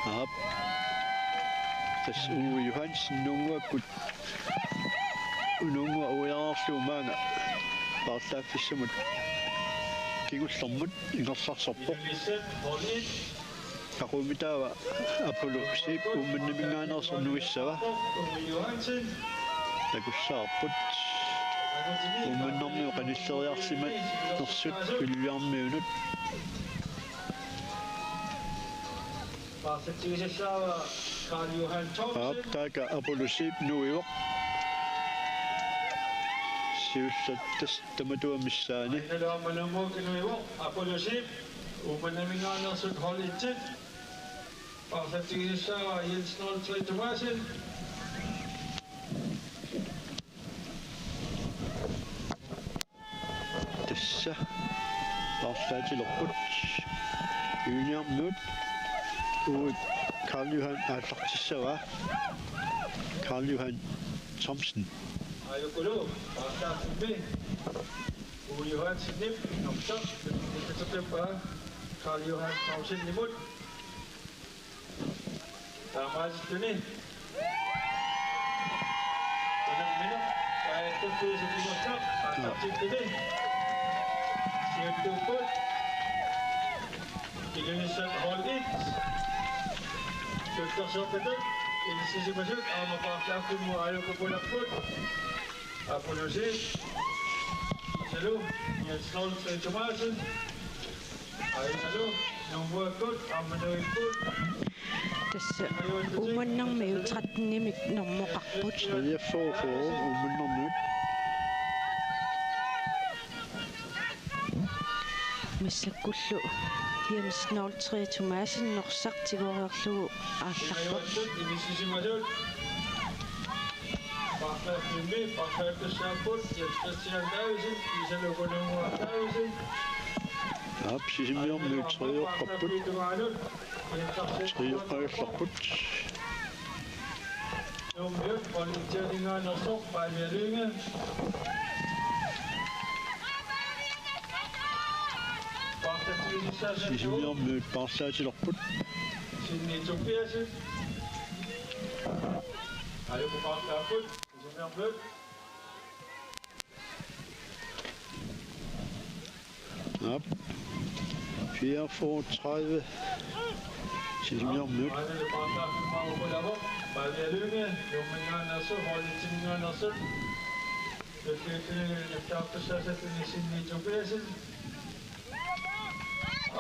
Aap. Tassa Uwe Johansen ununnguakkut. Ununnguaq uiarlugu maanga paarlaaffissamut kingullermut ingerlarsorpoq. Taqummitaava Apollo Zeeb Uummannaminngaanneersoq nuissava. Takussavarput. Uummannarmiut qanilleriarsimanersut Ilulissarmiunut. Paarlatsigisassaava Karl Johan Thomsen. Aap, taakku Apollo Zeeb nuivoq. Siulleq tassa tamatua missaani. Ainalu aamma nummer et-iuvoq, Apollo Zeeb, Uummannaminngaanneersoq, hold et-it. Paarlatigisussaavat Jens nul tre Thomassen. Tassa paarlaatilerput. Juniormiut. Uui, Karl Johan aallartissavaa. Karl Johan Thomsen. Aajukulu paarlaarfimmi Uwe Johansenip norsaq, ikitsippaa Karl Johan Thomsenimut. Taamaasilluni. Unammineq, Kaajattut Tuusup kingorna, aallartippini. Siuttuupput. Ilulissat hold et. Tuttarsuartut inissisimasut aamma paarlaarfimmut aajuku pularput. Apollo Zeeb. Aajukulu Jens nul tre Thomassen. Aajukulu nummer et-ikkut aamma nuipput. Tassa Uummannarmiut tretten-imik normoqarput. Treogfyrre Uummannarmiut. Massakkullu Jens nul tre Thomassen norsaq tigoriarlugu aallarpoq. Paarlaarfimmi paarlaattussaapput, Jens Christian Davidsen, Iisalu Kununnguaq Davidsen. Aap, Sisimiormiut treeqqapput. Treeqqagallarput. Nuummiut hold et-iminngaanneersoq, Pavia Lynge. Paarlaatigisussaasarput. Sisimiormiut paarlaatilerput. Sinni Tobiassen. Aajuku paarlaapput. Sisimiormiut. Aap. Fireogfyrre tredive. Sisimiormiut. Pavia Lynge, Nuumminngaanneersoq, hold et-iminngaanneersoq. Sinni Tobiassen.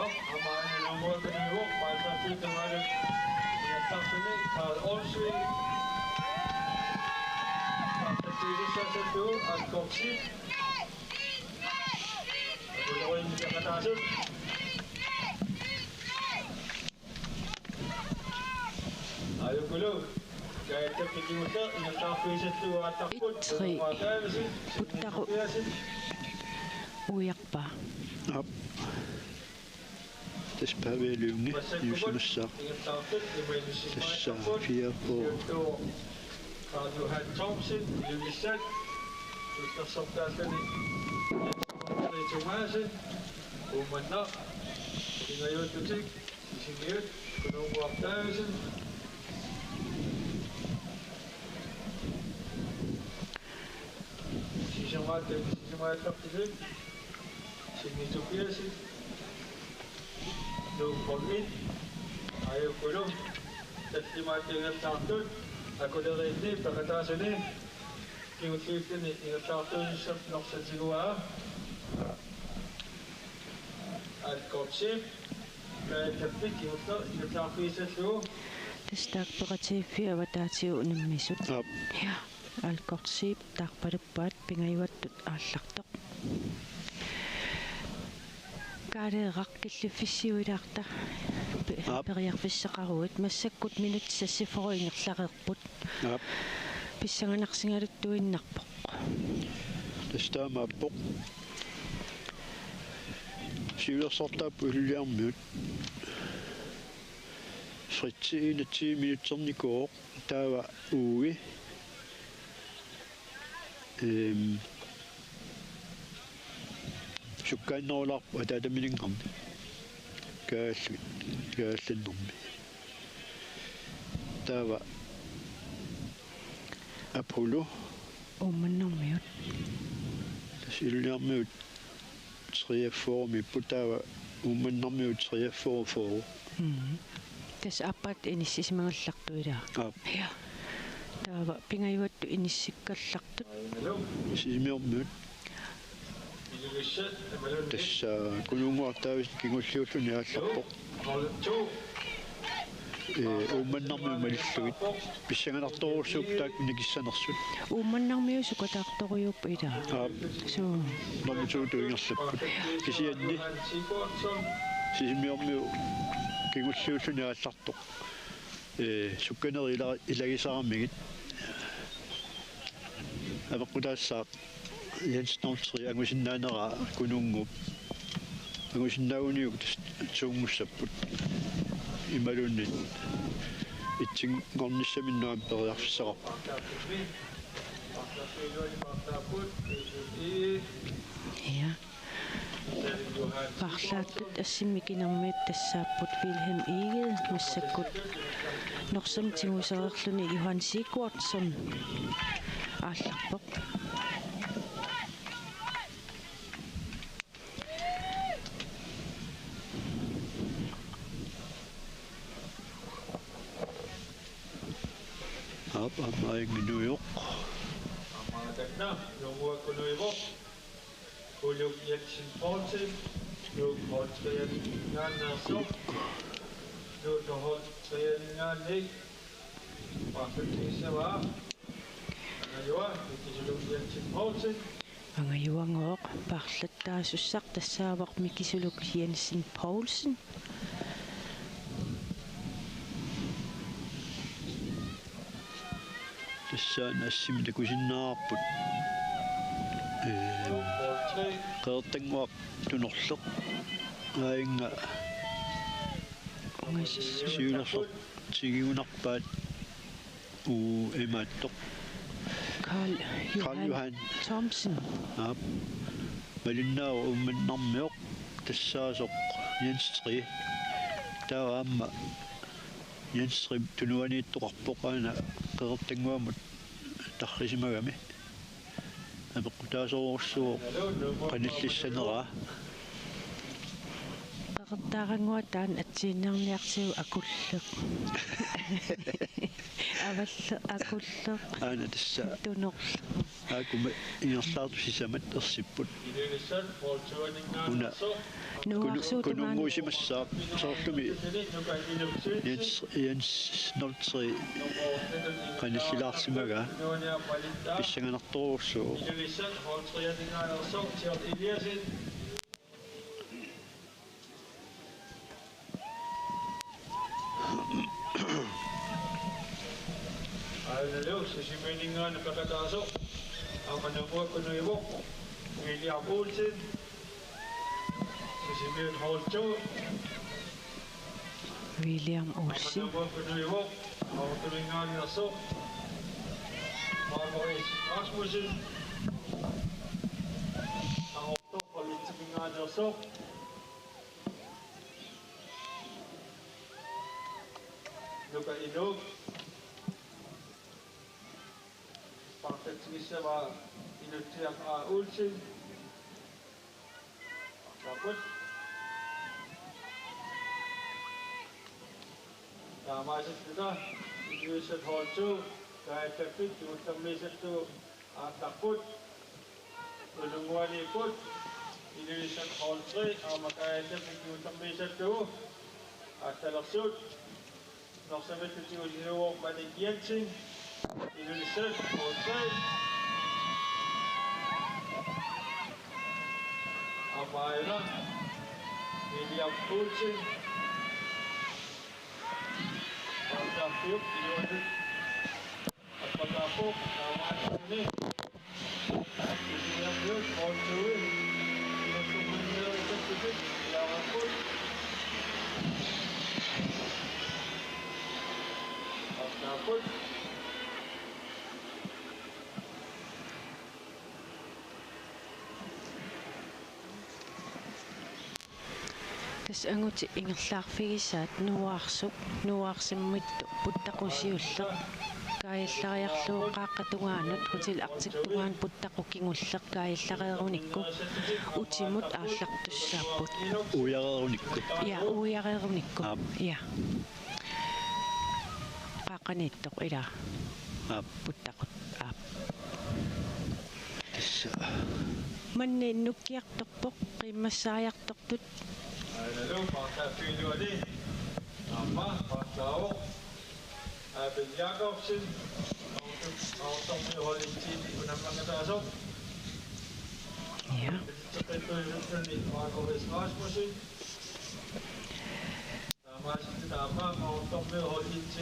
Op, aamma nummer et-iuvoq, paarlaarfiup tungaanut ingerlaartuni Karl Olsvig. Paarlaatigisussaasarput, Alfred Zeeb. Ulluin peqataasut. Aajukulu Kaajattap kingulleq ingerlaarfigisallugu aallarput. Et tre. Puttaru uiarpaa. Aap. Tassa Pavia Lynge niusimassaaq. Tassa fireogfyrre. Karl Johan Thomsen, Ilulissat. Tuttarsortaalluni Jens Thomassen, Uummannaq. Pingajuattutik Sisimiut, Kununnguaq Davidsen. Sisamat, sisamat, Sinni Tobiassen. Nuup hold et. Aajukulu tallimaat ingerlaartut. Akuleriinni peqataasuni kingulliulluni ingerlaartuusussap norsaq tiguaa. Alfred Zeeb. Kaajattap kingulleq ingerlaarfigisallugu. Tassa taakku peqatigiiffiit avataatigut unammisut. Aap. Ja, Alfred Zeeb taarpaluppaat, pingajuattut aallartoq. Kaaleeraq killiffissiuilaarta pe-, Aap. Periarfissaqaruit, massakkut minutsit seksogfyrre ingerlareerput. Aap. Pissanganarsigaluttuinnarpoq. Tassa taamaappoq. Siulersortaapput Ilulissarmiut. Fritzi enogtyve minutsernikuuvoq, taava Uwe. Ehm, sukkaannerulaarpoq ataataminngaanniit. Kaallu-, Kaallannermi. Taava Apollo. Uummannarmiut. Tassa Ilulissarmiut treogfyrre-miipput, taava Uummannarmiut treogfyrre fyrre. Mm. Tassa aappaat inissisimagallartut, ilaa? Aap. Ja. Taava pingajuattut inissikkallartut. Sisimiormiut. Tassa Kununnguaq Davidsen kingulliulluni aallarpoq. Ee, Uummannarmiut malillugit pissanganartorujussuupput taakku nikissanersut. Uummannarmiut sukataartorujuupput, ilaa? Aap. Suu. Normu to-tut ingerlapput. Kisianni Sisimiormiut kingulliulluni aallartoq. Ee, sukkanerit ila-, ilagisaramigit apeqqutaassaaq Jens nul tre angusinnaaneraa Kununnguup. Angusinnaaguniuk tassa to-nngussapput. Imaluunniit et-inngornissaminnut aamma periarfissaqarput. Ja. Paarlaattut assimmikinermiut tassaapput Wilhelm Egede massakkut. Norsamik tigusereerluni Johan Sigurdsson aallarpoq. Aap, aamma inginuivoq. Aamma takna, Nuummuakkut nuivoq. Uluk Jensen Poulsen, Nuuk hold tre-minngaanneersoq. Nuuk hold tre-minngaanniit. Paarlaatigissavaa. Angajua, Mikisuluk Jensen Poulsen. Angajuagooq, paarlattaasussaq tassaavoq Mikisuluk Jensen Poulsen. Tassaana assimi takusinnaavarput. Ee, Qeqertannguaq Tunorleq. Aajuna Ungasissuaq. Siunersortigigunarpaat. Uu, imaattoq. Karl Karl Johan Johan. Thomsen. Aap. Malinnaavoq Uummannarmioq tassaasoq Jens tre. Taava aamma Jens tre tunuaniittoqarpoq aana Qeqertannguamut tarrisimagami. Apeqqutaasorujussuuvoq qanillissaneraa. Qeqertaarannguaq taanna atsiinniarniartigu Akulleq. Avalleq Akulleq. Aana tassa. Tunorleq. Aakkuma ingerlaartut sisamat ersipput. Una Nuuarsuup Kunu-, Kununnguusimassaaq soorlumi Jens, Jens nul tre qanillilaarsimagaa pissanganartorujussuuvoq. Aajuna Sisimiuninngaanniit peqataasoq. Aamma Nuummuakkut nuivoq. William Olsen. Sisimiut hold to. William Olsen. Aamma Nuummuakkut nuivoq. Qaqortuminngaanneersoq. Markus Rasmussen. Qaqortoq Qaqortuminngaanneersoq. Nuka Inuk. Paarlaatigissavaa Inutsiaq A. Olsen. Tapput. Taamaasillunga Inuussat hold to, kaajallappit kingullermiisallu aallarput. Tununnguaniipput Inuussat hold tre aamma kaajallappit kingullermiisallu aallalersuut. Norsamillu tigusiuvoq Malik Jensen, Ilulissat, hold tre. Apaina, William Olsen. Paarlaaviup iluanut. Appakaappoq, taamaattumik. Tassa angutit ingerlaarfigisaat Nuuarsup, Nuuarsumiittut Puttaqut siulleq. Kaajallariarlugu Qaaqqap tungaanut, Hotel Arctic tungaanut Puttaqut kingulleq kaajallareerunikku. Utimut aallartussaapput. Uiareerunikku. Ja, uiareerunikku. Aap. Ja. Qaaqqaniittoq ilaa. Aap. Puttaqut. Aap. Tassa. Manna nukkiartorpoq, qiimmassaajartortut. Ainalu, paarlaaviup iluani. Aamma, paarlaavoq. Abel Jakobsen, Autormi holdit unammangataasoq. Ja. Teqettuisuttuni Marco Vest Rasmussen. Taamaasilluni taama Autormi holdit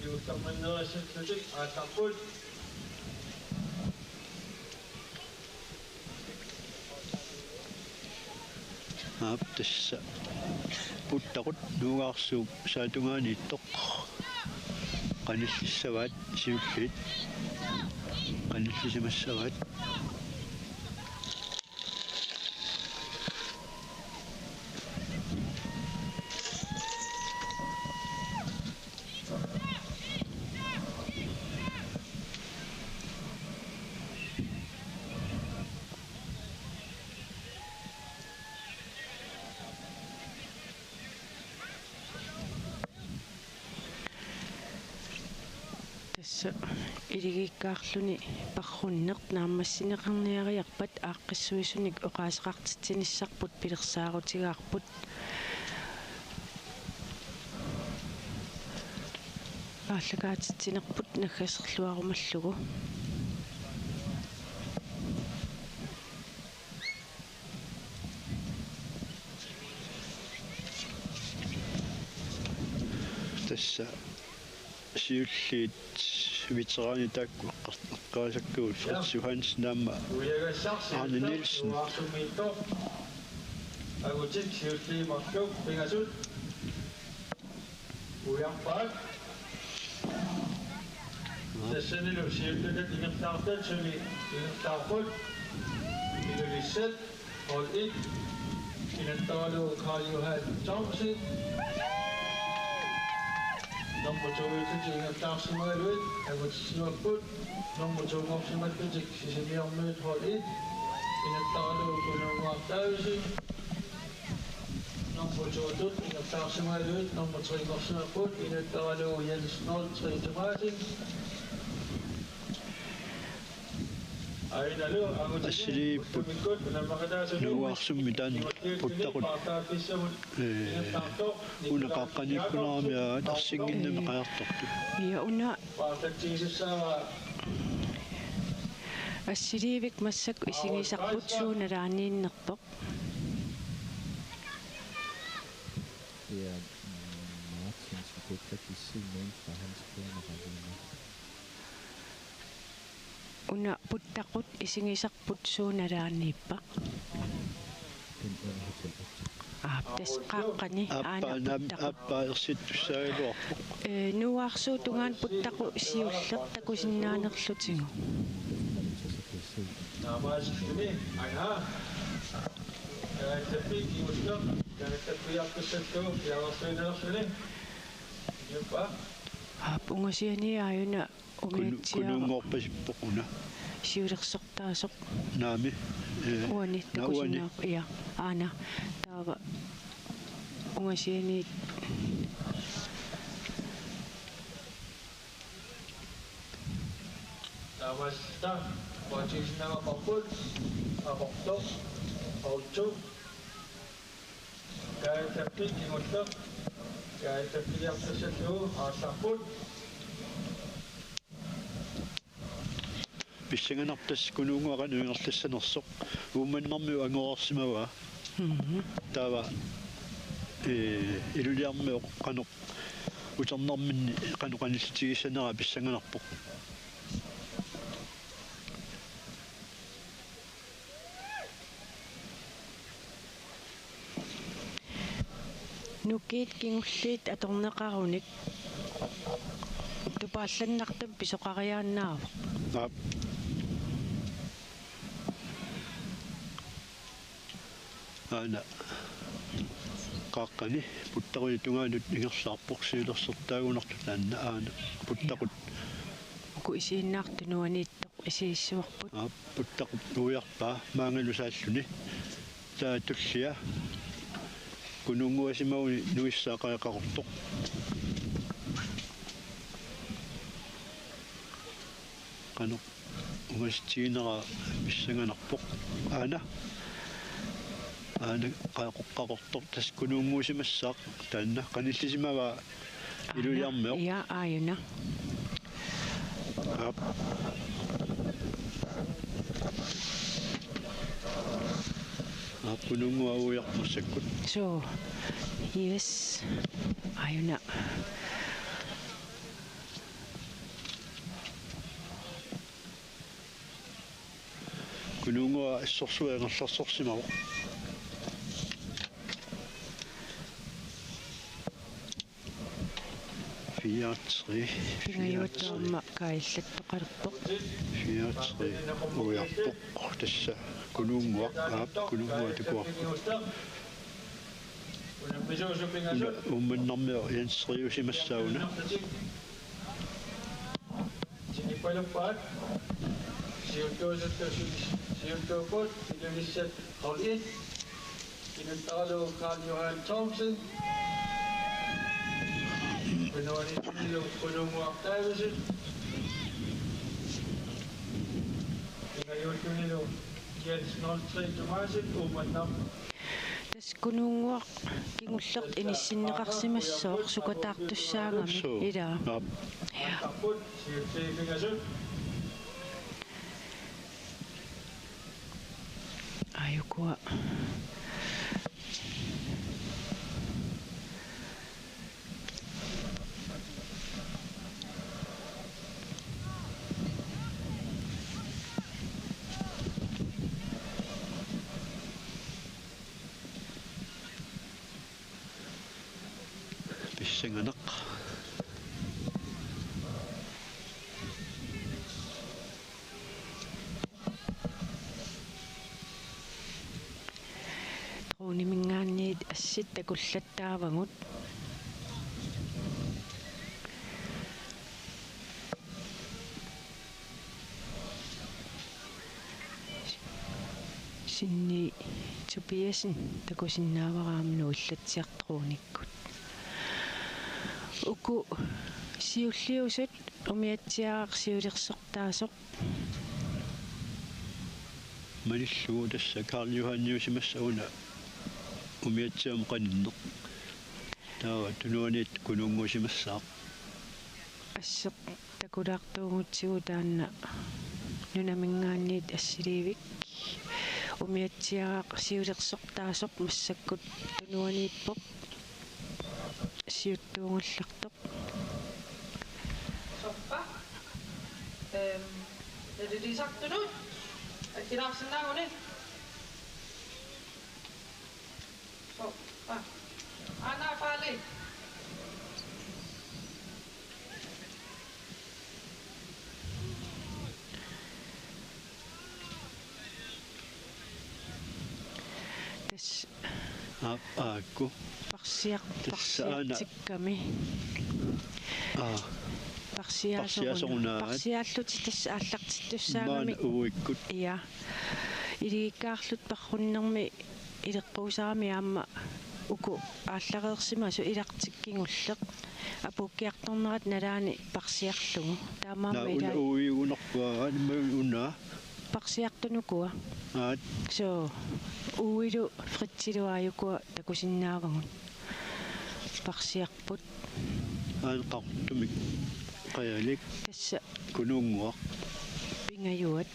iullermannerissallutik aallarput. Aap, tassa Puttaqut Nuugaarsuup saatungaaniittoq. Qanillissavaat siulliit. Qanillisimassavaat. Tassa iligikkaarluni parrunneq naammassineqarniariarpat aaqqissuisunik oqaaseqartitsinissarput pilersaarutigaarput. Aallakaatitsinerput naggaserluarumallugu. Tassa siulliit veteranit taakku eqqar-, eqqaasakkagut Fritz Johansen aamma Arne Nielsen. Agutit siulliit marluk pingasut. Ujarpaat. Tassanilu siulliutat ingerlaartut sumi ingerlaarput. Ilulissat. Hold et. Inattaraluu Karl Johan Thomsen. Nummer to-iutit ingerlaarsimagaluit agutisimapput. Nummer to-nngorsimallutik Sisimiormiut hold et. Inattaraluu Kununnguaq Davidsen. Nummer to-tut ingerlaarsimagaluit nummer tre-nngorsimapput. Inattaraluu Jens nul tre Thomasen. Assiliipput Nuugaarsummit taanna Puttaqut, ee, una qaaqqaniikkunarami atarsinnginnami qajartortut. Ja, una assiliivik massakkut isigisarput suut nalaaniinnerpoq. Ja, mm, Martin, så det kan de se nogen fra hans kone, der har lige nu. Una Puttaqut isigisarput suut nalaaniippa? Den ene hotel. Aap, tassa qaaqqani aana Puttaqut. Aappaa ersittussaagaluarpoq. Ee, Nuugaarsuup tungaanut Puttaqut siulleq takusinnaanerlutigu. Naamaassilluni, aana. Kaatsappik kingulleq, kaatsappik iartussallugu, piareersuinerluni. Juppa. Aap, ungasiani aajuna Kunu-, ungatsiaq. Kununnguarpasippoq una. Siulersortaasoq. Naami. Ee, uani, naa, uani. Takusinnaavarput, ja. Aana. Taava ungasianiit. Taamaalilluta uatsiisinnaavagut aportoq, autsu. Kaatsappik kingulleq, kaatsappiliartussallugu aallarput. Pissanganarpoq tassa Kununnguaq qanoq ingerlassanersoq. Uummannarmiut angoreersimavaa. Mhm. Taava, ee, Ilulissarmiut qanoq uternerminni qanoq qanillitigissaneraa pissanganarpoq. Nukiit kingulliit atorneqarunik tupaallannartumik pisoqariaannaavoq. Aap. Aana qaaqqani Puttaquni tungaanut ingerlaarpoq siulersortaagunartut taanna aana Puttaqut. Uku isiginnaartut nuaniittoq isigissavarput. Aap, Puttaqut ujarpaa maangalu saalluni. Taava tullia Kununnguasimaguni nuissaaqaaqartoq. Qanoq ungasitsiginera pissanganarpoq. Aana. Aana qaqoqqaqortoq tassa Kununnguusimassaaq taanna qanillisimavaa Iluliarmioq. Ja, aajuna. Aap. Aap, Kunuunnguaq uiarpoq massakkut. Suu. Yes. Aajuna. Kunuunnguaq assorsuaq ingerlaarsimavoq. Fire tre. Pingajuat aamma kaajallattoqalerpoq. Fire tre uiarpoq. Tassa Kunuunnguaq, aap, Kunuunnguaq takuarpoq. Una Uummannarmioq Jens Riusimassaaq una. Sinipaluppaat. Siuttuusuttusi-, siuttuupput Ilulissat hold et. Inuttaralugu Karl Johan Thomsen. Kunuanilu Kunuunnguaq Davidsen. Pingajuattunilu Jens nul tre Thomasen, Uummannaq. Tassa Kunuunnguaq kingulleq inissinneqarsimassooq sukataartussaagami. Suu. Ilaa. Aap. Ja. Aajukua. Pissanganaq. Droneminngaanniit assit takullattaavagut. Sinni Tobiassen takusinnaavara aamma nuillatsiartoq dronikkut. Uku siulliusut umiatsiaaraq siulersortaasoq. Malillugu tassa Karl Johanniusimassaq una umiatsiaammik qaninneq. Taava tunuaniit Kunuunnguusimassaaq. Asseq takulaartuugutsigu taanna nunaminngaanniit assiliivik umiatsiaaraq siulersortaasoq massakkut tunuaniippoq siuttuugallartoq. Soppa. Ehm, er det lige sagt, du nu? Er det Larsen navn, ikke? Soppa. Anna Farley. Tassa Aap, aakku. Parsiar-, tassa aana. Parsiatsikkami. Aa. Parsiaasoruna. Parsiaasorunaat. Parsiaallutik tassa aallartittussaagami. Maani uikkut. Ja. Iligikkaarluta parrunnermi ileqquusarami aamma uku aallareersimasut ilartik kingulleq. Apuukkiartornerata nalaani parsiarlugu. Taamaammat. Naa, una ilaa uiugunarpaa, animma una. Parsiartunukua. Aat. Suu, uilu Fritsilu aajukua takusinnaavagut. Parsiarput. Aana qaqortumik qajalik. Tassa. Kunuunnguaq. Pingajuat.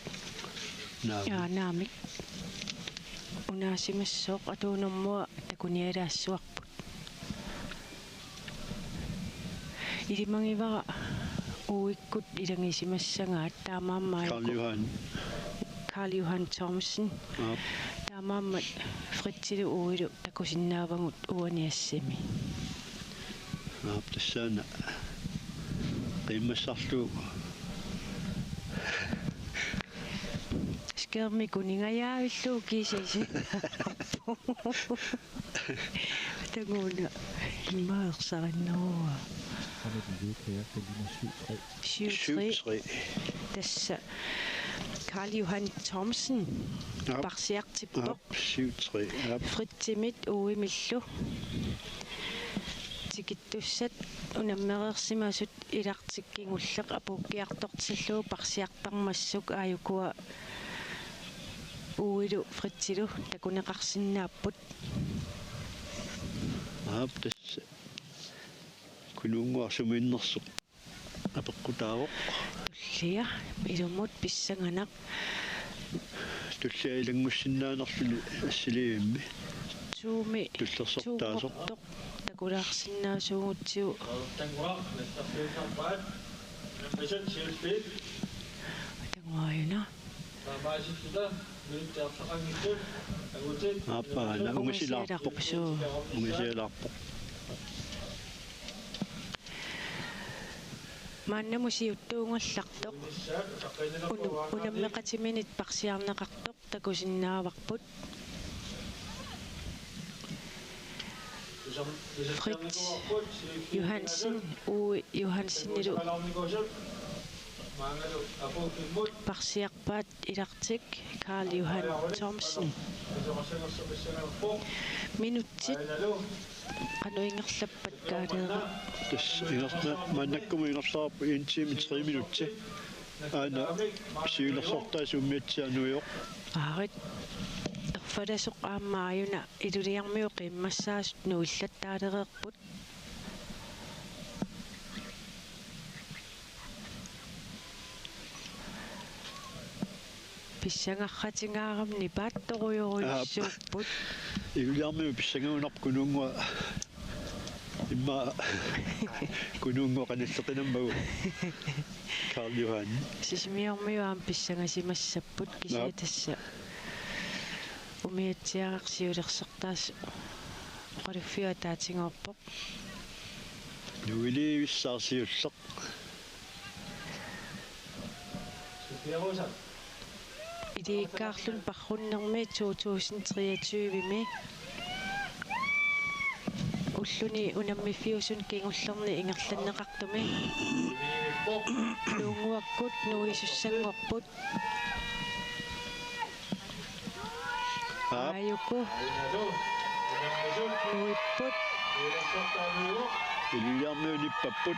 Naamik. Jaa, naamik. Unaasimassooq atuunermua takunialaassuarput. Ilimagivara uikkut ilagisimassagaat taamaammat Karl Johan. Karl Johan Thomsen. Aap. Taamaammat Fritsilu uilu takusinnaavagut uani assimi. Aap, tassaana qiimmassarlugu. Skærmi kuningajaavillugu kiisasi. Takuuna immaqa ersarinnerua. Syv tre. Syv tre. Syv tre. Tassa Karl Johan Thomsen. Aap. Parsiartippoq. Aap, syv tre. Aap. Fritsimit uimillu. Tikittussat unammereersimasut ilartik kingulleq apuukkiartortillugu parsiartarmassuk aajukua uilu Fritsilu takuneqarsinnaapput. Aap, tassa. Kunuunnguaq sumiinnersoq apeqqutaavoq. Tullia, ilumut pissanganaq. Tullia ilanngussinnaanerluni assiliivimmi. Tuumi, tullersortaasoq. Tuunngortoq takulaarsinnaasuugutsigu. Tangorajuna. Aappaa, una ungasilaarpoq. Ungasilaarpoq, suu. Ungasilaarpoq. Maannamut siuttuugallartoq. Unu-, unammeqatiminit parsiarneqartoq takusinnaavarput. Fritz Johansen, Uwe Johansenilu parsiarpaat ilartik Karl Johan Thomsen. Minutsit qanoq ingerlappat, Kaaleera? Tassa ingerla-, maannakkumut ingerlareerpoq en time tre minutsi. Aana siulersortaasut umiatsiaat nuivoq. Aarit. Erfalasoq aamma aajuna Ilulissarmiut qiimmassaasut nuillattaalereerput. Pissangarratigaaramik nipaattorujorujussuupput. Aap. Ilulissarmiut pissangagunarput, Kunuunnguaq. Immaqa Kunuunnguaq qanilleqinammagu. Karl Johan. Sisimiormiut aamma pissangasimassapput, kisianni, aap, tassa umiatsiaraq siulersortaasoq oqaluffiup ataatsimoorpoq. Nuilivissaaq siulleq. Sofia Rosa. Iliuuseqarluni parrunnermi to tusind treogtyve-mi ulluni unammiffiusuni kingullerni ingerlanneqartumi. Kunuunnguakkut nuisussanngorput. Aap. Aajuku. Nuipput. Ilulissarmiut nippapput.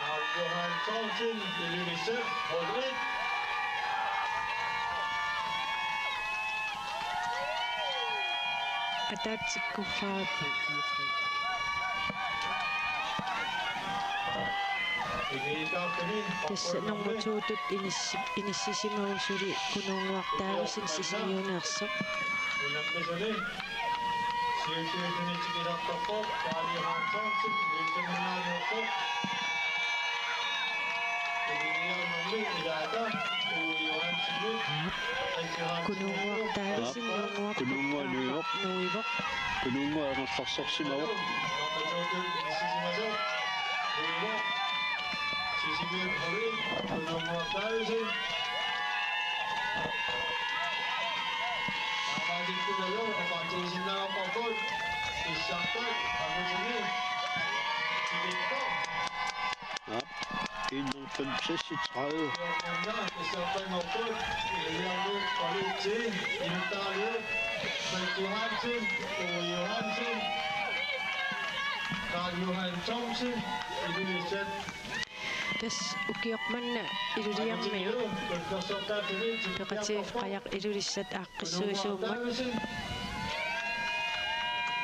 Ataatsikkuffaa. Tassa nummer to-tut inissi-, inissisimasoq suli Kunuunnguaq Davidsen, Sisimiuneersoq. Kunuunnguaq Davidsen, aap, Kunuunnguaq, Kunuunnguaq nuivoq. Nuivoq. Kunuunnguaq ingerlaarsorsimavoq. Aap, enoghalvfems seksogtredive. Tassa ukioq manna Ilulissarmiut peqatigiiffik qajaq Ilulissat aaqqissuisuummat.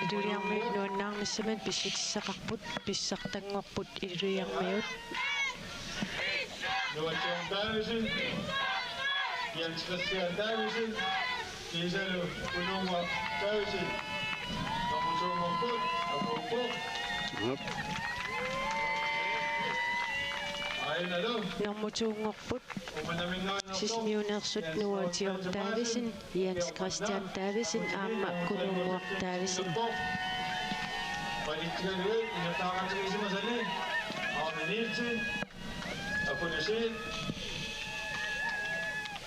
Ilulissarmiut nuannaarnissaminut pissutissaqarput, pissartanngorput Ilulissarmiut. Nuatsiaq Davidsen, Jens Christian Davidsen, kiisalu Kunuunnguaq Davidsen. Nummer to-nngorput, apuuppoq. Jep. Aajuna nummer to-nngorput. Sisimiuneersut Nuatsiaq Davidsen, Jens Christian Davidsen aamma Kunuunnguaq Davidsen.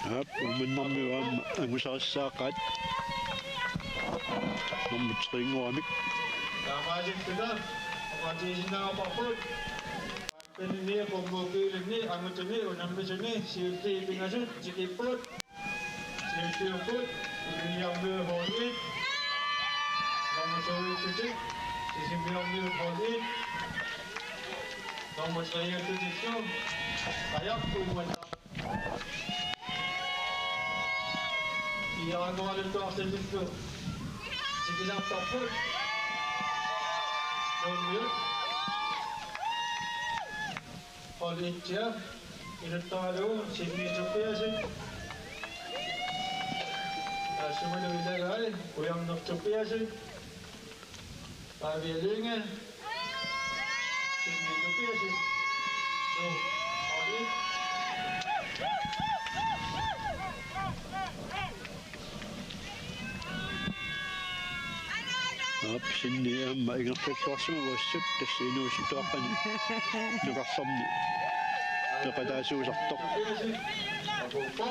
Aap, Uummannarmiut aamma angusarissaaqaat. Nummer tre-nngoramik. Tassani qummukilunni angutini unammisuni siulliit pingasut tikipput. Siulliupput Ilulissarmiut H et. Nummer to-uttutit Sisimiormiut H et. Nummer tre-uttutillu Qajaq Uummannaq. Iarangoraluttuarsillutillu tikisartarput. Nuummiut. Hold et-ia iluttaralugu Sinni Tobiassen. Taassumalu ilagai Ujarneq Tobiassen. Pavia Lynge. Sinni Tobiassen. Nu, hold et. Aap, Sinni aamma ingerlalluarsimavaat, tassa inuusuttuaqqani nukarlerni peqataasuusartoq.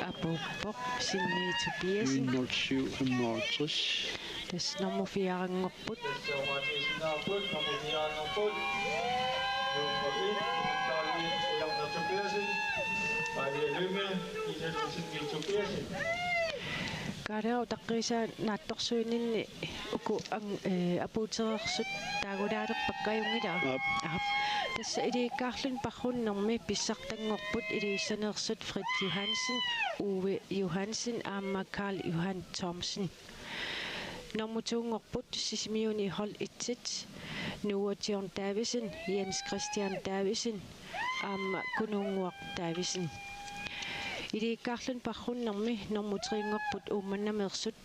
Apuuppoq Sinni Tobiassen. En nul syv femoghalvtreds. Tassa nummer fire-nngorput. Tassa nummer fire-nngorput. Nummer et, Ujarneq Tobiassen. Pavia Lynge, Sinni Tobiassen. Kaaleeraq utaqqiisaa naatsorsuininni uku ang-, eh, apuutereersut taagulaalerpakka, ajunngilaq? Aap. Aap. Tassa ilikkagaqarluni parrunnermi pissartanngorput iliussaneersut Fritz Johansen, Uwe Johansen aamma Karl Johan Thomsen. Nummer to-nngorput Sisimiuni hold et-it, Noah John Davidsen, Jens Christian Davidsen aamma Kunuunnguaq Davidsen. Ilikkagaqarluni parrunnermi nummer tre-nngorput Uummannameersut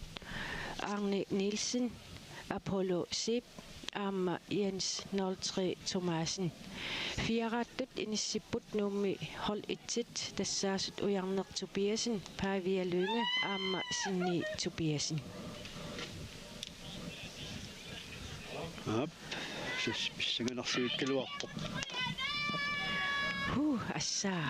Arne Nielsen, Apollo Zeeb aamma Jens nul tre Thomassen. Fire-attut inissipput Nuummi hold et-it, tassaasut Ujarneq Tobiassen, Pavia Lynge aamma Sinni Tobiassen. Aap, tassa pissanganarsuukkaluarpoq. Huu, assaa.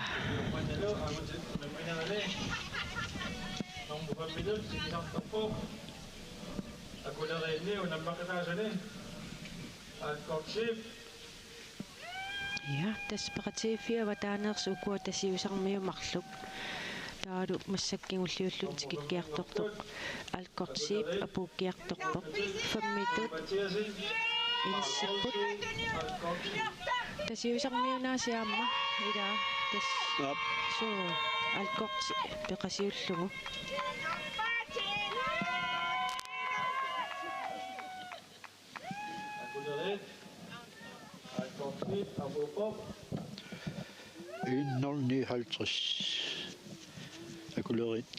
Akuleriinni unammeqataasuni Alkort Zeeb. Ja, tassa peqatigiiffiup avataaneersut ukua Tasiusarmiut marluk. Taavalu massakkut kingulliulluni tikikkiartortoq Alkort Zeeb apuukkiartorpoq. Femmitut inissipput. Tasiusarmiunaasiit aamma, ilaa, tassa. Aap. Suu, Alkort peqatigiillugu. En nul nioghalvtreds. Akuleriit.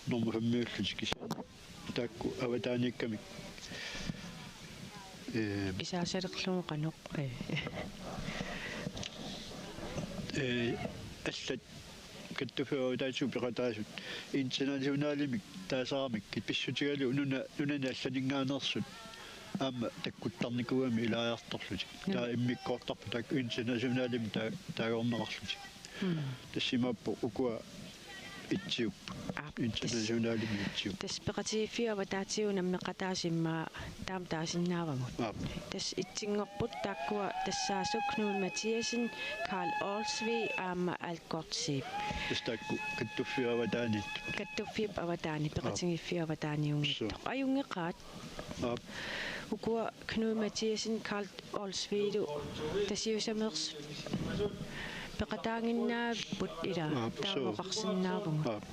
Nummer femmiullutik kisianni taakku avataaniikkamik. Ee, isaasalerlugu qanoq, ee. Ee, allat kattuffiup avataatigut peqataasut internationalimik taasaramik pissutigalugu nuna-, nunani allaninngaanneersut aamma takkuttarnikuugamik ilaajartorlutik. Taava immikkoortarput taakku internationalimik taa-, taagorneqarlutik. Mm. Tassa imaappoq ukua et-iupput. Aap, tassa internationalimik et-iupput. Tassa peqatigiiffiup avataatigut unammeqataasut immaqa taama taasinnaavagut. Aap. Tassa et-inngorput taakkua tassaasut Knud Mathiassen, Karl Olsvig aamma Alkort Zeeb. Tassa taakku kattuffiup avataaniittut. Kattuffiup avataani, aap, peqatigiiffiup avataaniunngittut. Suu. Ajunngeqaat. Aap. Ukua Knud Mathiassen, Karl Olsviglu Tasiusameersut peqataaginnaapput, ilaa, aap, suu, taama oqarsinnaavagut. Aap.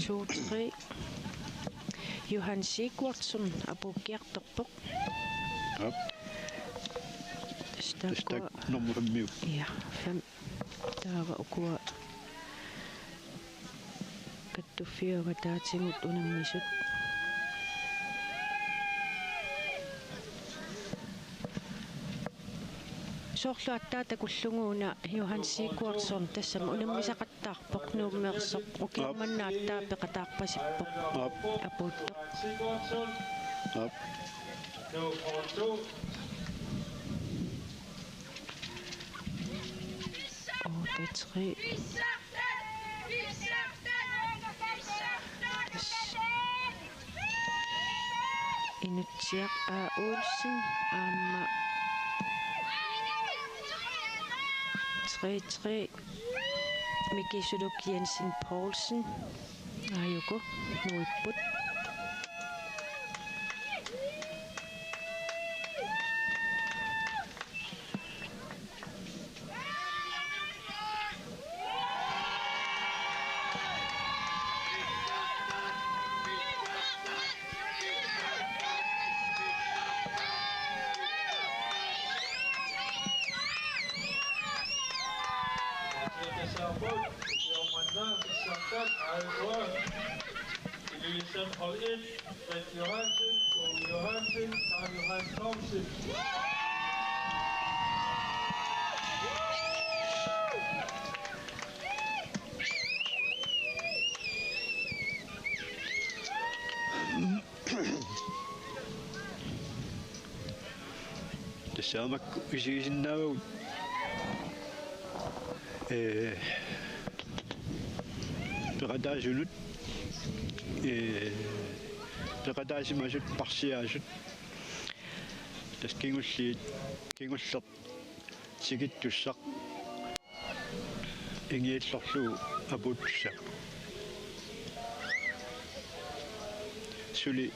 To tre. Johan Sigurdsson apuukkiartorpoq. Aap. Tassa taakku, tassa taakku nummer femmiupput. Ja, fem. Taava ukua kattuffiup avataatigut unammisut. Soorlu aatsaat takullugu una Johan Sigurdsson tassami unammisaqattaarpoq Nuummeersoq, ukioq manna aatsaat peqataarpasippoq. Aap. Apuuttoq. Aap. Otte tre. Inutsiaq A. Olsen aamma tre tre. Miki Suluk Jensen Poulsen. Aajuku nuipput. Johanna, Christian, Aalborg. Ilulissat hold et, Brent Johansen, Ove Johansen, Karl Johan Thomsen. Tassa makku isigisinnaavagut, ee, peqataasunut, ee, peqataasimasut parsiaasut. Tassa kingulliit, kingulleq tikittussaq ingiallorlugu apuuttussaq. Suli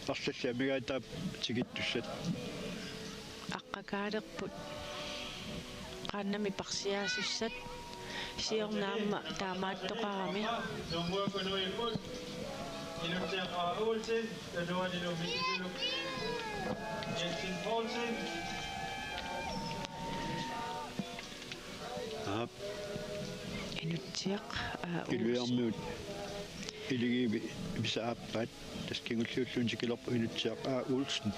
arlallit amigaataat tikittussat. Aqqakaalerput qaannamik parsiaasussat siorna aamma taamaattoqarami. Nuummuakkut nuipput. Inutsiaq A. Olsen, Kanuani Lummikisuluk Jensen Poulsen. Aap. Inutsiaq A. Olsen. Ilulissarmiut Iligiivi pisaappat, tassa kingulliulluunniit tikilerpoq Inutsiaq A. Olsen.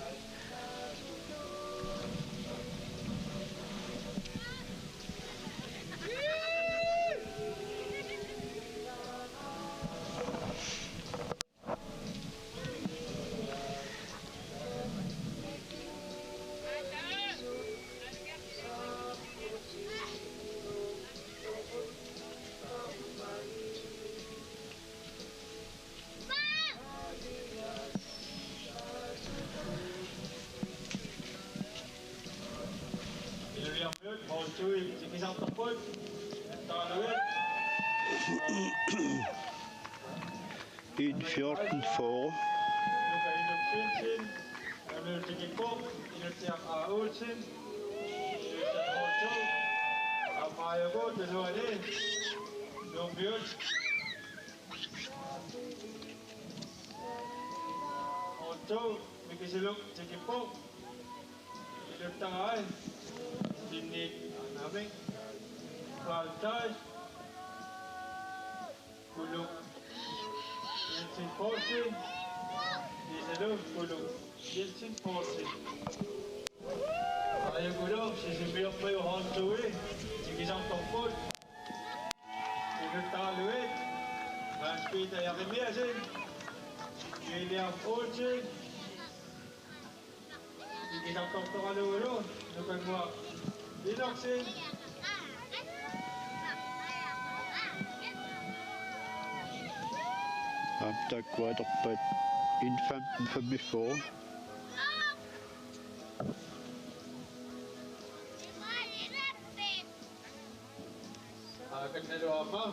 Inuliarmiut, måltyve, tikisartorput. Taanna. En fjorten fyrre. Nuka Inuk Svendsen, Emil Tikikko, Inutsiaq A. Olsen, Inutsiaq måltyve, Amajogo, Tanuani, Nuummiut. Måltyve, Mikisuluk Tikippoq. Iluttagaat. Sinnit anamik. Valtai. Kuluk Jensen Poulsen. Isaluk Kuluk Jensen Poulsen. Aajukulu Sisimiormiut håndtui. Tikisartorput. Inuttaraluit Hans Peter Jeremiassen, William Olsen, tikisartortoralugu Nukannguaq Enoksen. Aap, taakkua atorpaat en femten femogfyrre. Aakannalu aamma.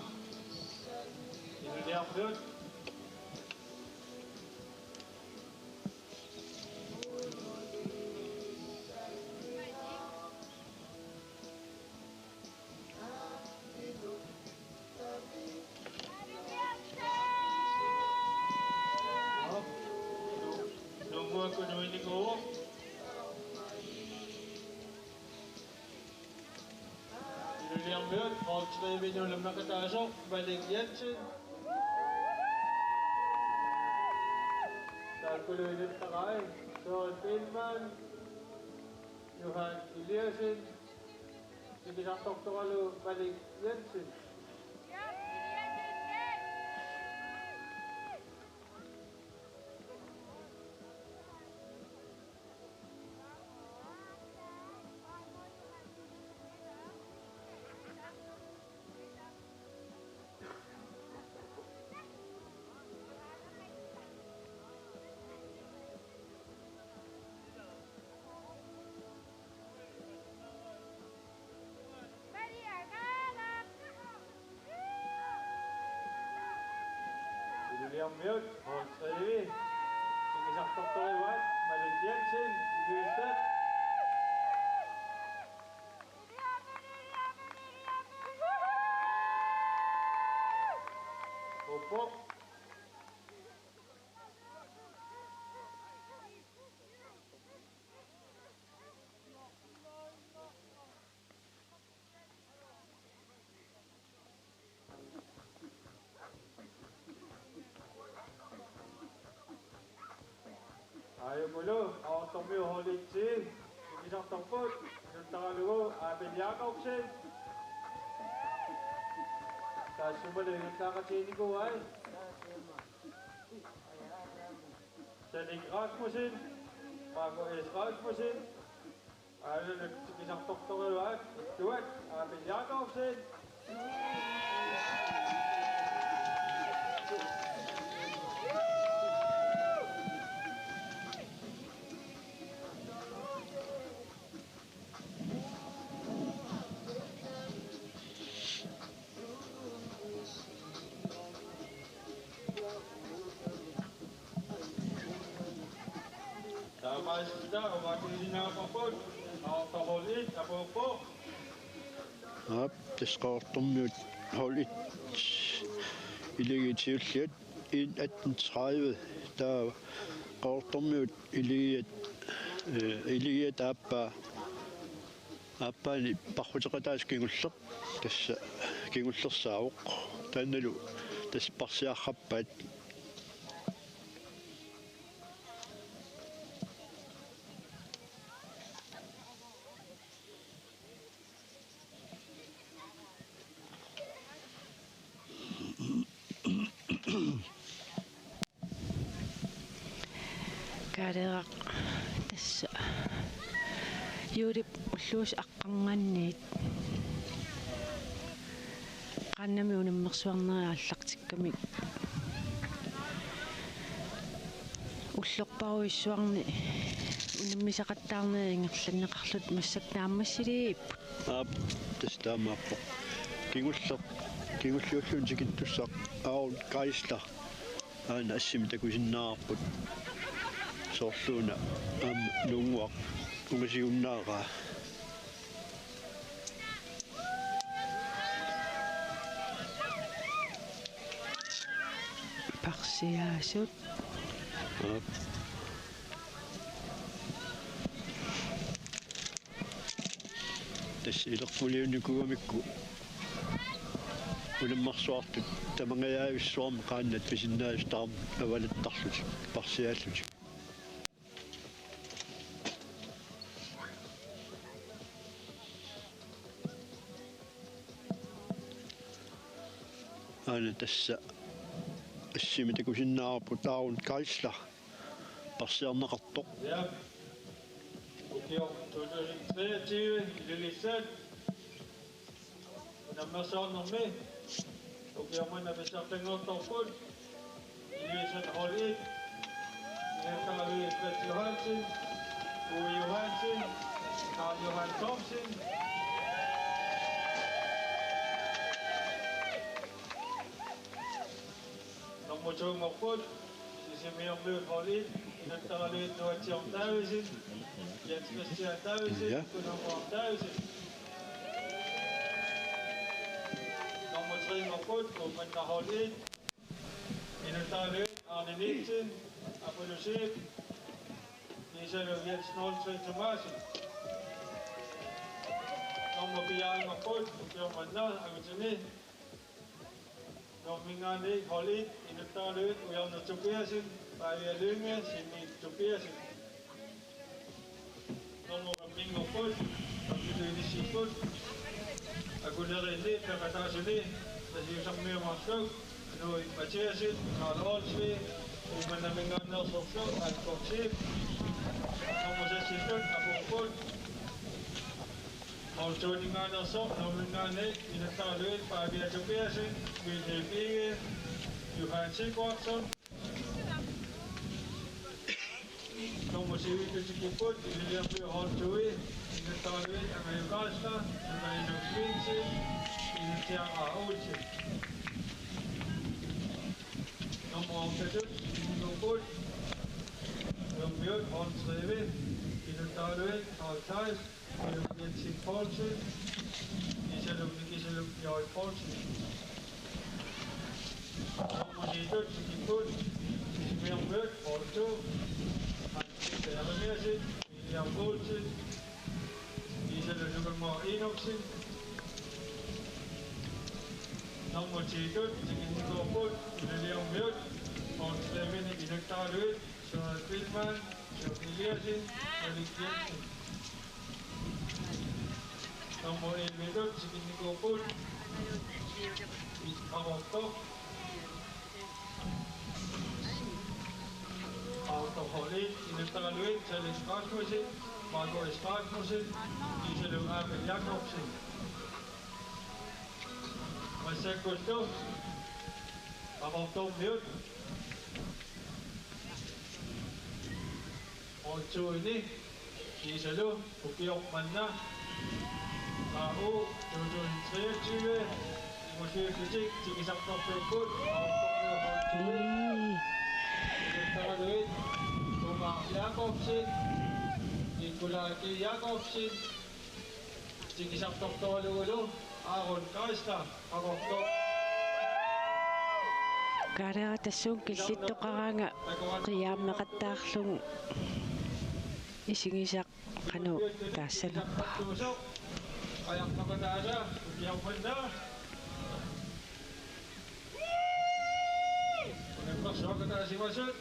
Inuliarmiut. Nuummuakkut nuinnikuuvoq. Inuliarmiut, måltyve, nummer kataasoq, Malik Jensen. Taakkulu inuttaraat, Søren Biilmann, Johan Eliassen, tikisartortoralugu Malik Jensen. Inuliarmiut, måltyve. Tikisartortoralugu Malik Jensen, Ilulissat. Uuppoq. Tormiu hold et-i ikilisartorput, inuttaralugu Abel Jakobsen. Taassumali inuttaqatiginikuuai. Salik Rasmussen, Marco S. Rasmussen, aajuna ikilisartortorujuaat, ittuat, Abel Jakobsen. Taamaasillunga oqaatigisinnaarparput, Qaqortoq hold et apuuppoq. Aap, tassa Qaqortormiut hold et ilagiit siulliat, en atten tredive, taava Qaqortormiut ilagiat, eh, ilagiat aappaa, aappaani parruteqataasoq kingulleq, tassa kingullersaavoq. Taannalu tassa parsiarrappaat. Kaaleeraq tassa juulip ulluisa aqqarnganniit qaannami unammersuarnerit aallartikkamik ullorparujussuarni unammisaqattaarnerit ingerlanneqarlutik massakkut naammassiliipput. Aap, tassa taamaappoq. Kingulleq, kingulliulluunniit tikittussaq Aron Geisler. Aana assimi takusinnaavarput. Soorluuna aamma Nuunnguaq ungasiunnaaraa. Parsiaasut. Aap. Tassa ileqquliunnikuugamikku unammersuartut tamangajaavissuarmik qaannat pisinnaasut tamarmik avalattarlutik, parsiaallutik. Aana tassa assimi takusinnaavarput Aron Geisler parsiarneqartoq. Ja. Ukioq to tusind treogtyve, Ilulissat. Unammersuarnermi ukioq manna pissartanngortorput. Ilulissat hold et. Niakkaavi Fritz Johansen, Uwe Johansen, Karl Johan Thomsen. Nummer to-nngorput, Sisimiormiut hold et, inuttaraluit Nuatsiaq Davidsen, Jens Christian Davidsen, ja, Gunnar Davidsen. Nummer tre-nngorput, Uummannaq hold et, inuttaraluit Arne Nielsen, Apollo Zeeb, kiisalu Jens nul tre Thomassen. Nummer fire-nngorput, ukioq manna angutini Nuumminngaanniit hold et, inuttaraluit Ujarneq Tobiassen, Pavia Lynge, Simmi Tobiassen. Nummer femten-nngorput, femten-nngorput, akuneriinni peqataasuni Tasiusarmiut marluk, Louis Mathiassen, Karl Olsvig, Uummannaminngaanneersorlu Aalborg Zeeb. Nummer seksten-nngorput, apuupput, Aalborg Zeeb-minngaanneersoq, Nuumminngaanniit inuttaraluit Pavia Tobiassen, Vilhelm Egede, Johan Sigurdsson. Nummer syv-nngorput, Ilulissat hold to-i, inuttaraluit Angaju Geisler, Susanne Svendsen, Ilulissat A. Olsen. Nummer otte-nngorput, Nuummiut hold tre-mi, inuttaraluit Carl Theis, Jens Poulsen, Isaluk Nikisaluk Jørgen Poulsen. Nummer ni-nngorput, Sisimiormiut hold to, Hans Peter Jeremiassen, William Poulsen, Isaluk Nukanngooq Enoksen. Nummer ti-nngorput, Ilulissat hold tre-mi, inuttaraluit Søren Bilman, Eliasen, Erik Jensen. Nummer elleve, tikinnikuupput. Qaqortoq. Qaqortoq holdit inuttaraluit Charles Rasmussen, Marco S. Rasmussen, Gisela Abel Jakobsen. Massakkullu Qaqortormiut. Hold to-ini kiisalu ukioq manna A U to tusind treogtyve imusiiffitik tikisartorpiupput. Ii. Inuttaraluit Omar Jakobsen, Nikolaj G. Jakobsen, tikisartortoralugulu Aaron Geisler, Qaqortoq. Kaaleerattassuun killittoqaraanga qiiammeqattaarlugu isigisaq qanoq taassanerpa. Qajartoqataasa ukiarmanna. Unammersuaqataasimasut.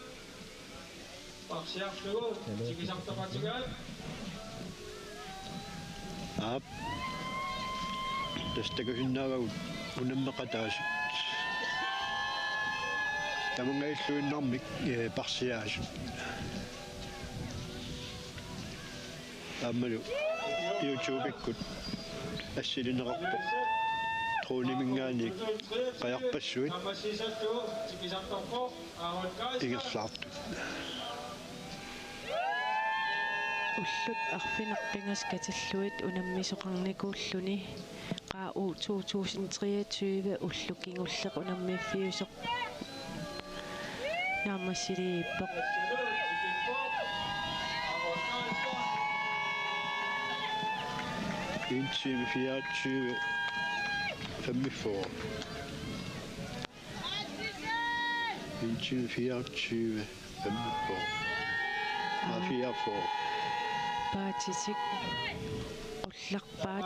Parsiarlugu tikisartoqatigaat. Aap. Tassa takusinnaavagut unammeqataasut. Tamangajalluinnarmik, eh, parsiaasut. Aammalu YouTube-ikkut assilineqarpoq. Dronemingaanniit qajarpassuit. Ingerlaartut. Ullut arfineq-pingasut katillugit unammisoqarnikuulluni Q U to tusind treogtyve ulloq kingulleq unammiiffiusoq naammassiliippoq. En time fireogtyve femogfyrre. En time fireogtyve femogfyrre. Nej, fireogfyrre. Paatitik qullarpaat.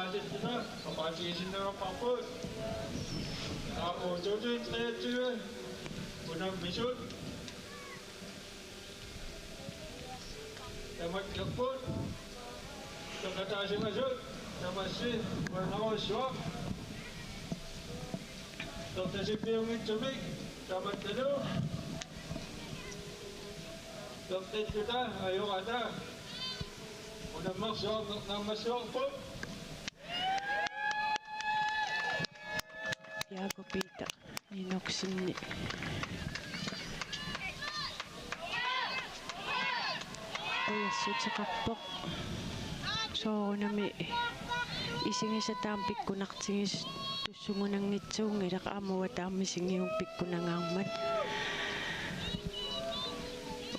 Unammisut. Tamakkerput. Peqataasimasut. Tamassi. Uanarsuaq. Peqataasipiunngitsumik. Tamattalu. Peqataalluta. Ajorata. Unammersuarneq naammassivarput. Jakob Peter Enoksenip qujassuteqarpoq. Soorunami isigisat taama pikkunartigisut tussugunanngitsuunngilaq, aamma uanga taama misigiummat pikkunangaarmat.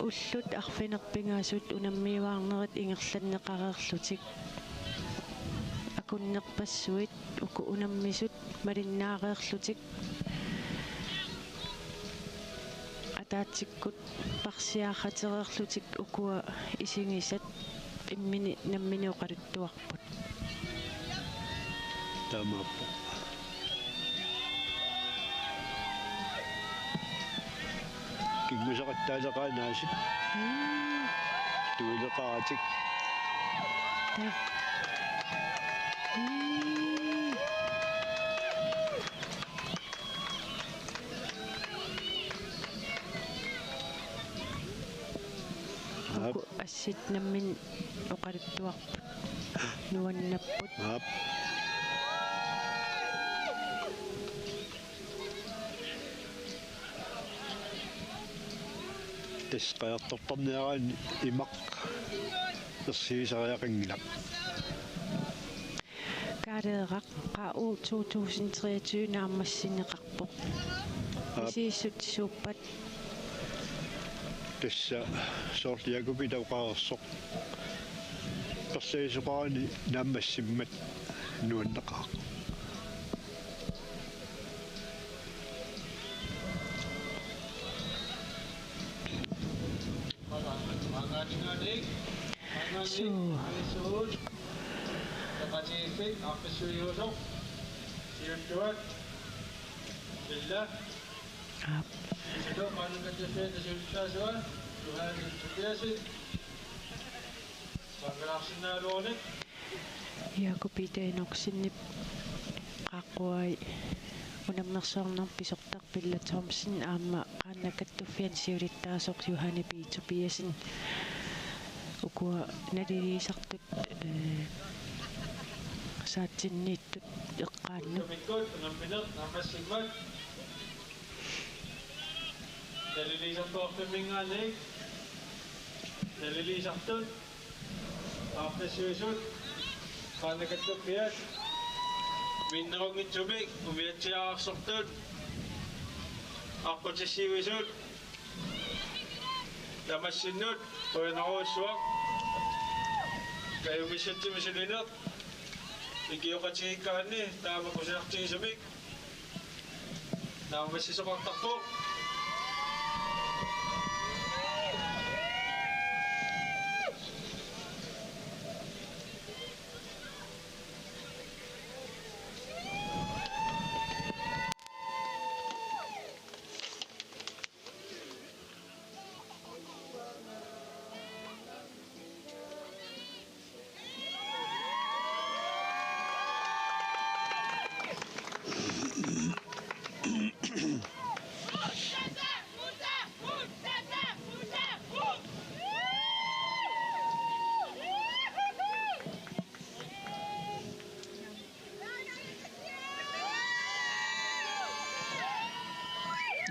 Ullut arfineq-pingasut unammiuaarnerit ingerlanneqareerlutik, akunnerpassuit uku unammisut malinnaareerlutik, ataatsikkut parsiaartereerlutik ukua isigisat imminut nammineq oqaluttuarput. Taamaappoq. Kinguseqattaaleqaat aasiit. Mm. Tuileqaratik. Ta. Mm. Aap. Uku aasiit nammineq oqaluttuarput. Nuannapput. Aap. Tassa qajartortarniaraanni imaq ersigisariaqanngilaq. Kaaleeraq, Q U to tusind treogtyve naammassineqarpoq. Aap. Misissutsisuuppat? Tassa soorlu Jakob Peter oqareersoq. Persiasoqarani naammassimmat nuanneqaaq. Suu. Aap. Jakob Peter Enoksenip qaaqquai unammersuarnermut pisortaq Pilla Thomsen aamma Qaannat Kattuffianni siulittaasoq Johanne P. Tobiassen, ukua naliliisartut, ee, saatsinniittut eqqaannut. Naliliisartuarfimminngaanniit naliliisartut Arfissivisut, Qaannat Kattuffiat, minnerunngitsumik umiatsiaararsortut, aqqutissivisut, tamassinnut qujanarujussuaq, kajumissatsinnut sulineq, ikioqatigiikkaanni taama kusanartigisumik naammassisoqartarpoq.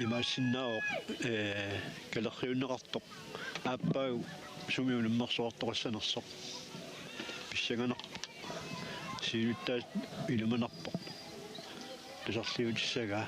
Imaassinnaavoq, ee, kalerriunneqartoq aappaagu sumi unammersuartoqassanersoq. Pissanganarpoq. Siulittaasup ilimanarpoq. Tusarliutissagaa.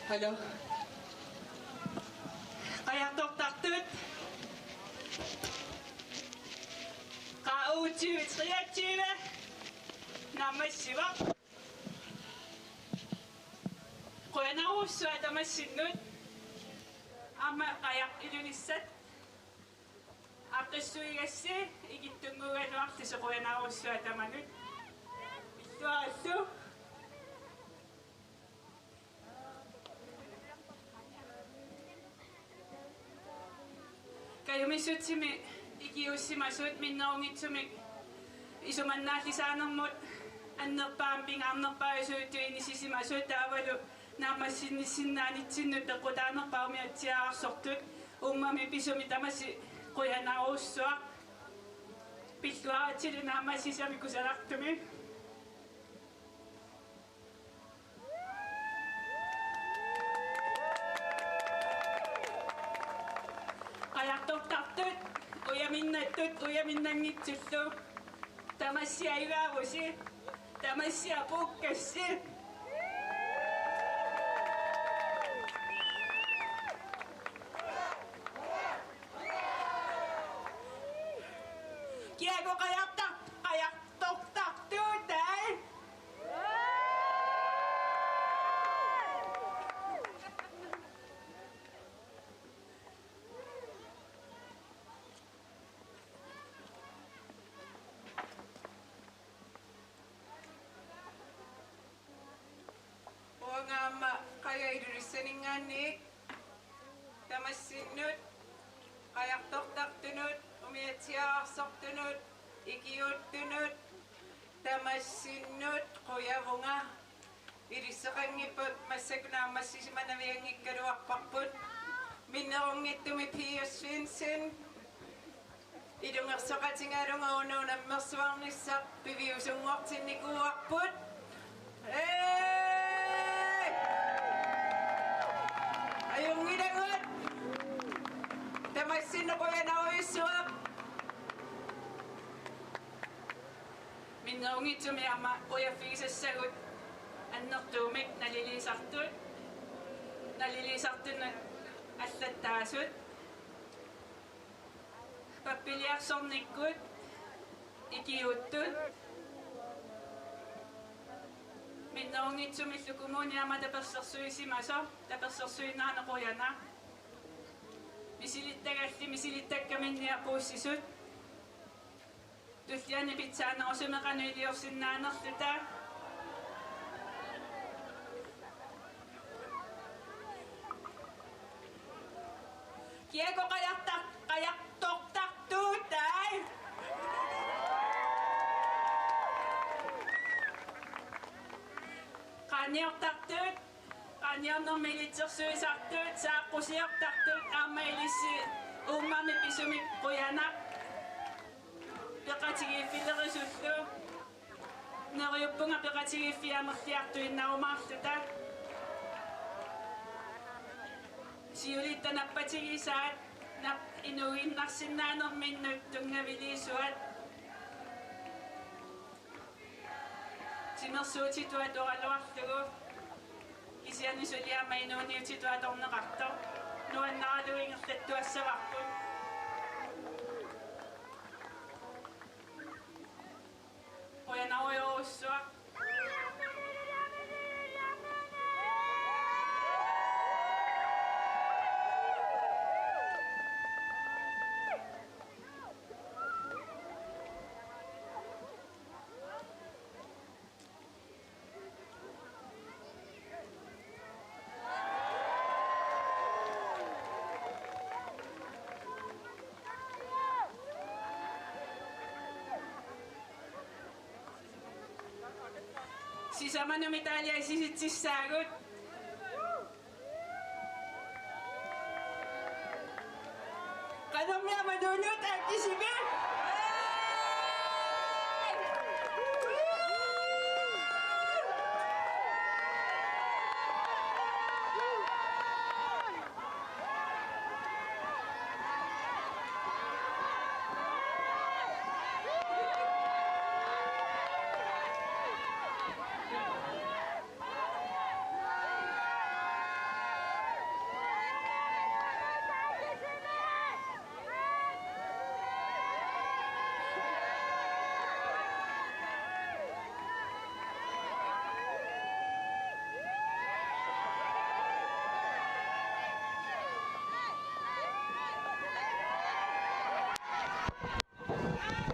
Hallo. Qajartortartut. Qa U tyve treogtyve. Naammassivoq. Qujanarujussuaq tamassinnut. Aamma qajaq Ilulissat aaqqissuigassi ikittunnguugaluarlusi, qujanarujussuaq tamanut. Pilluaritsi. Kajumissutsimik ikiuussimasut minnerunngitsumik isumannaallisaanermut annerpaamik pingaarnerpaasut inissisimasut taavalu naammassinnissinnaanitsinnut peqqutaanerpaat umiatsiaararsortut, uummami pisumi tamassi qujanarujussuaq. Pilluaritsi naammassisamik kusanartumik. Qajartortartut, ujaminnattut, ujaminnanngitsullu. Tamassi ajugaavusi, tamassi apuukkassi. Kiaku qajartar-, qajartortartuutai. Uanga aamma Qaja Ilulissaninngaanniit tamassinnut qajartortartunut, umiatsiaararsortunut, ikiuuttunut tamassinnut qujavunga. Ilisseqanngippat massakkut naammassisimanavianngikkaluarparput. Minnerunngitsumik Pia Svendsen ilungersoqatigalunga una unammersuarnissaq piviusunngortinnikuuarput. Ee! Ajunngilagut. Tamassinnut qujanarujussuaq. Minnerunngitsumik aamma qujaffigisassagut annertuumik naliliisartut, naliliisartunut allattaasut, pappiliarsornikkut ikiuuttut. Minnerunngitsumillu kommuni aamma tapersersuisimasoq, tapersersuinnaaneq qujanaq. Misilittagalli misilittakkaminni apuussisut. Tulliani pitsaanerusumik qanoq iliorsinnaanerluta. Kiaku qajartar-, qajartortartuutai. Qaanniortartut, qaanniornermi ilitsersuisartut, saaqqusiortartut, aamma ilissi uummami pisumik qujanaq. Peqatigiiffilerisullu. Neriuppunga peqatigiiffiit amerliartuinnarumaarluta. Siulitta nappatigisaat, nap-, inuuginnarsinnaanerminnut tunngaviliisuat. Timersuutitut atoraluarlugu. Kisianni suli aamma inuuniutitut atorneqartoq. Nuannaralugu ingerlattuassavarput. Qujanarujorujussuaq. Sisamanut mitaalia isisitsissaagut. Qanormi aamma Nunuut Aakkisimi?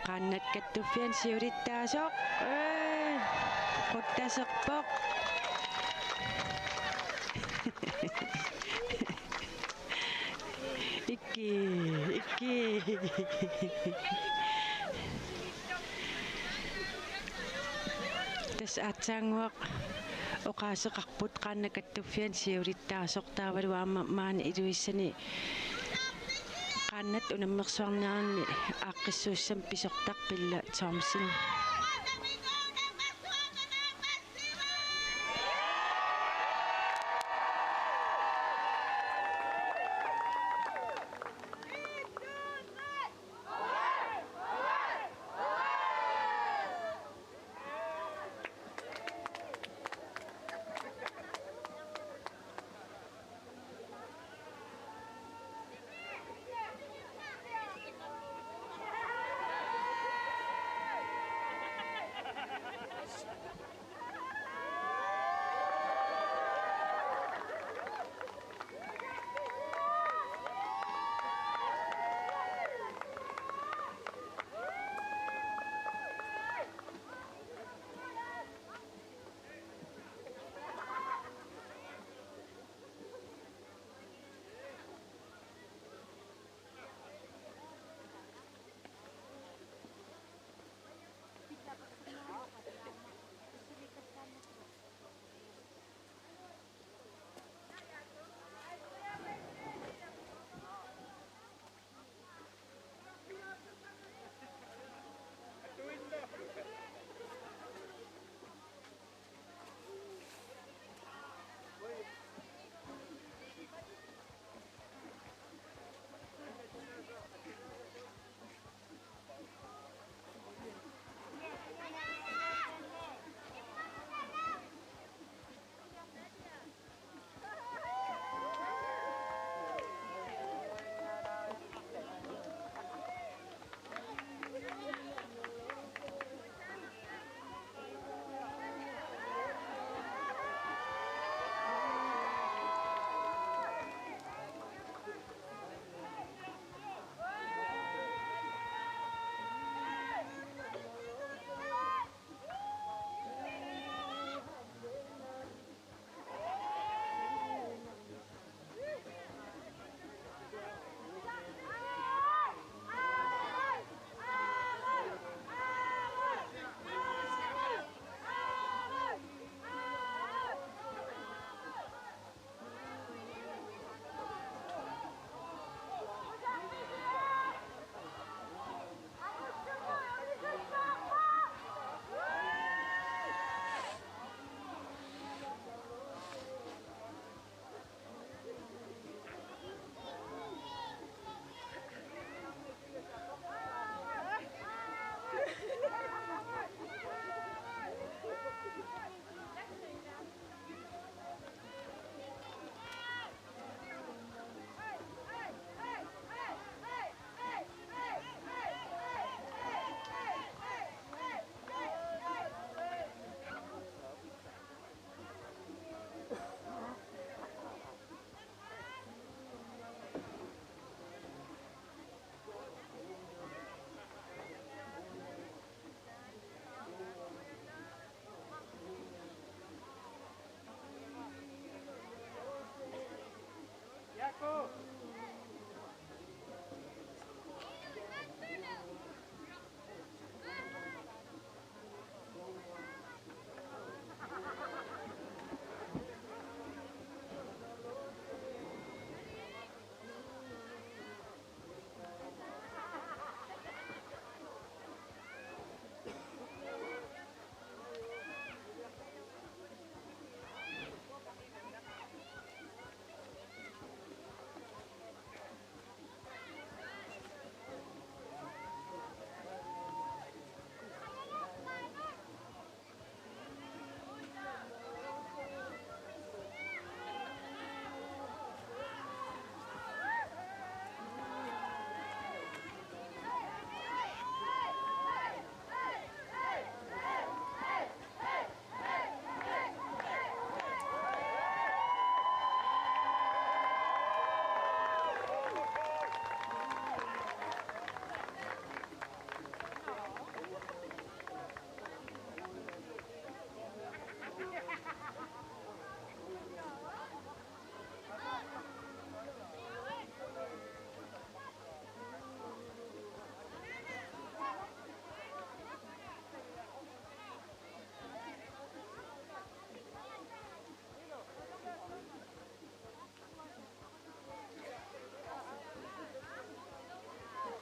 Qaannat Kattuffianni siulittaasoq. Ee, quttaserpoq. Ikki, ikki. Tassa aatsaannguaq oqaaseqarput Qaannat Kattuffianni siulittaasoq, taavalu aamma maani Ilulissani qaannat unammersuarneranni aaqqissuussamik pisortaq Pilla Thomsen.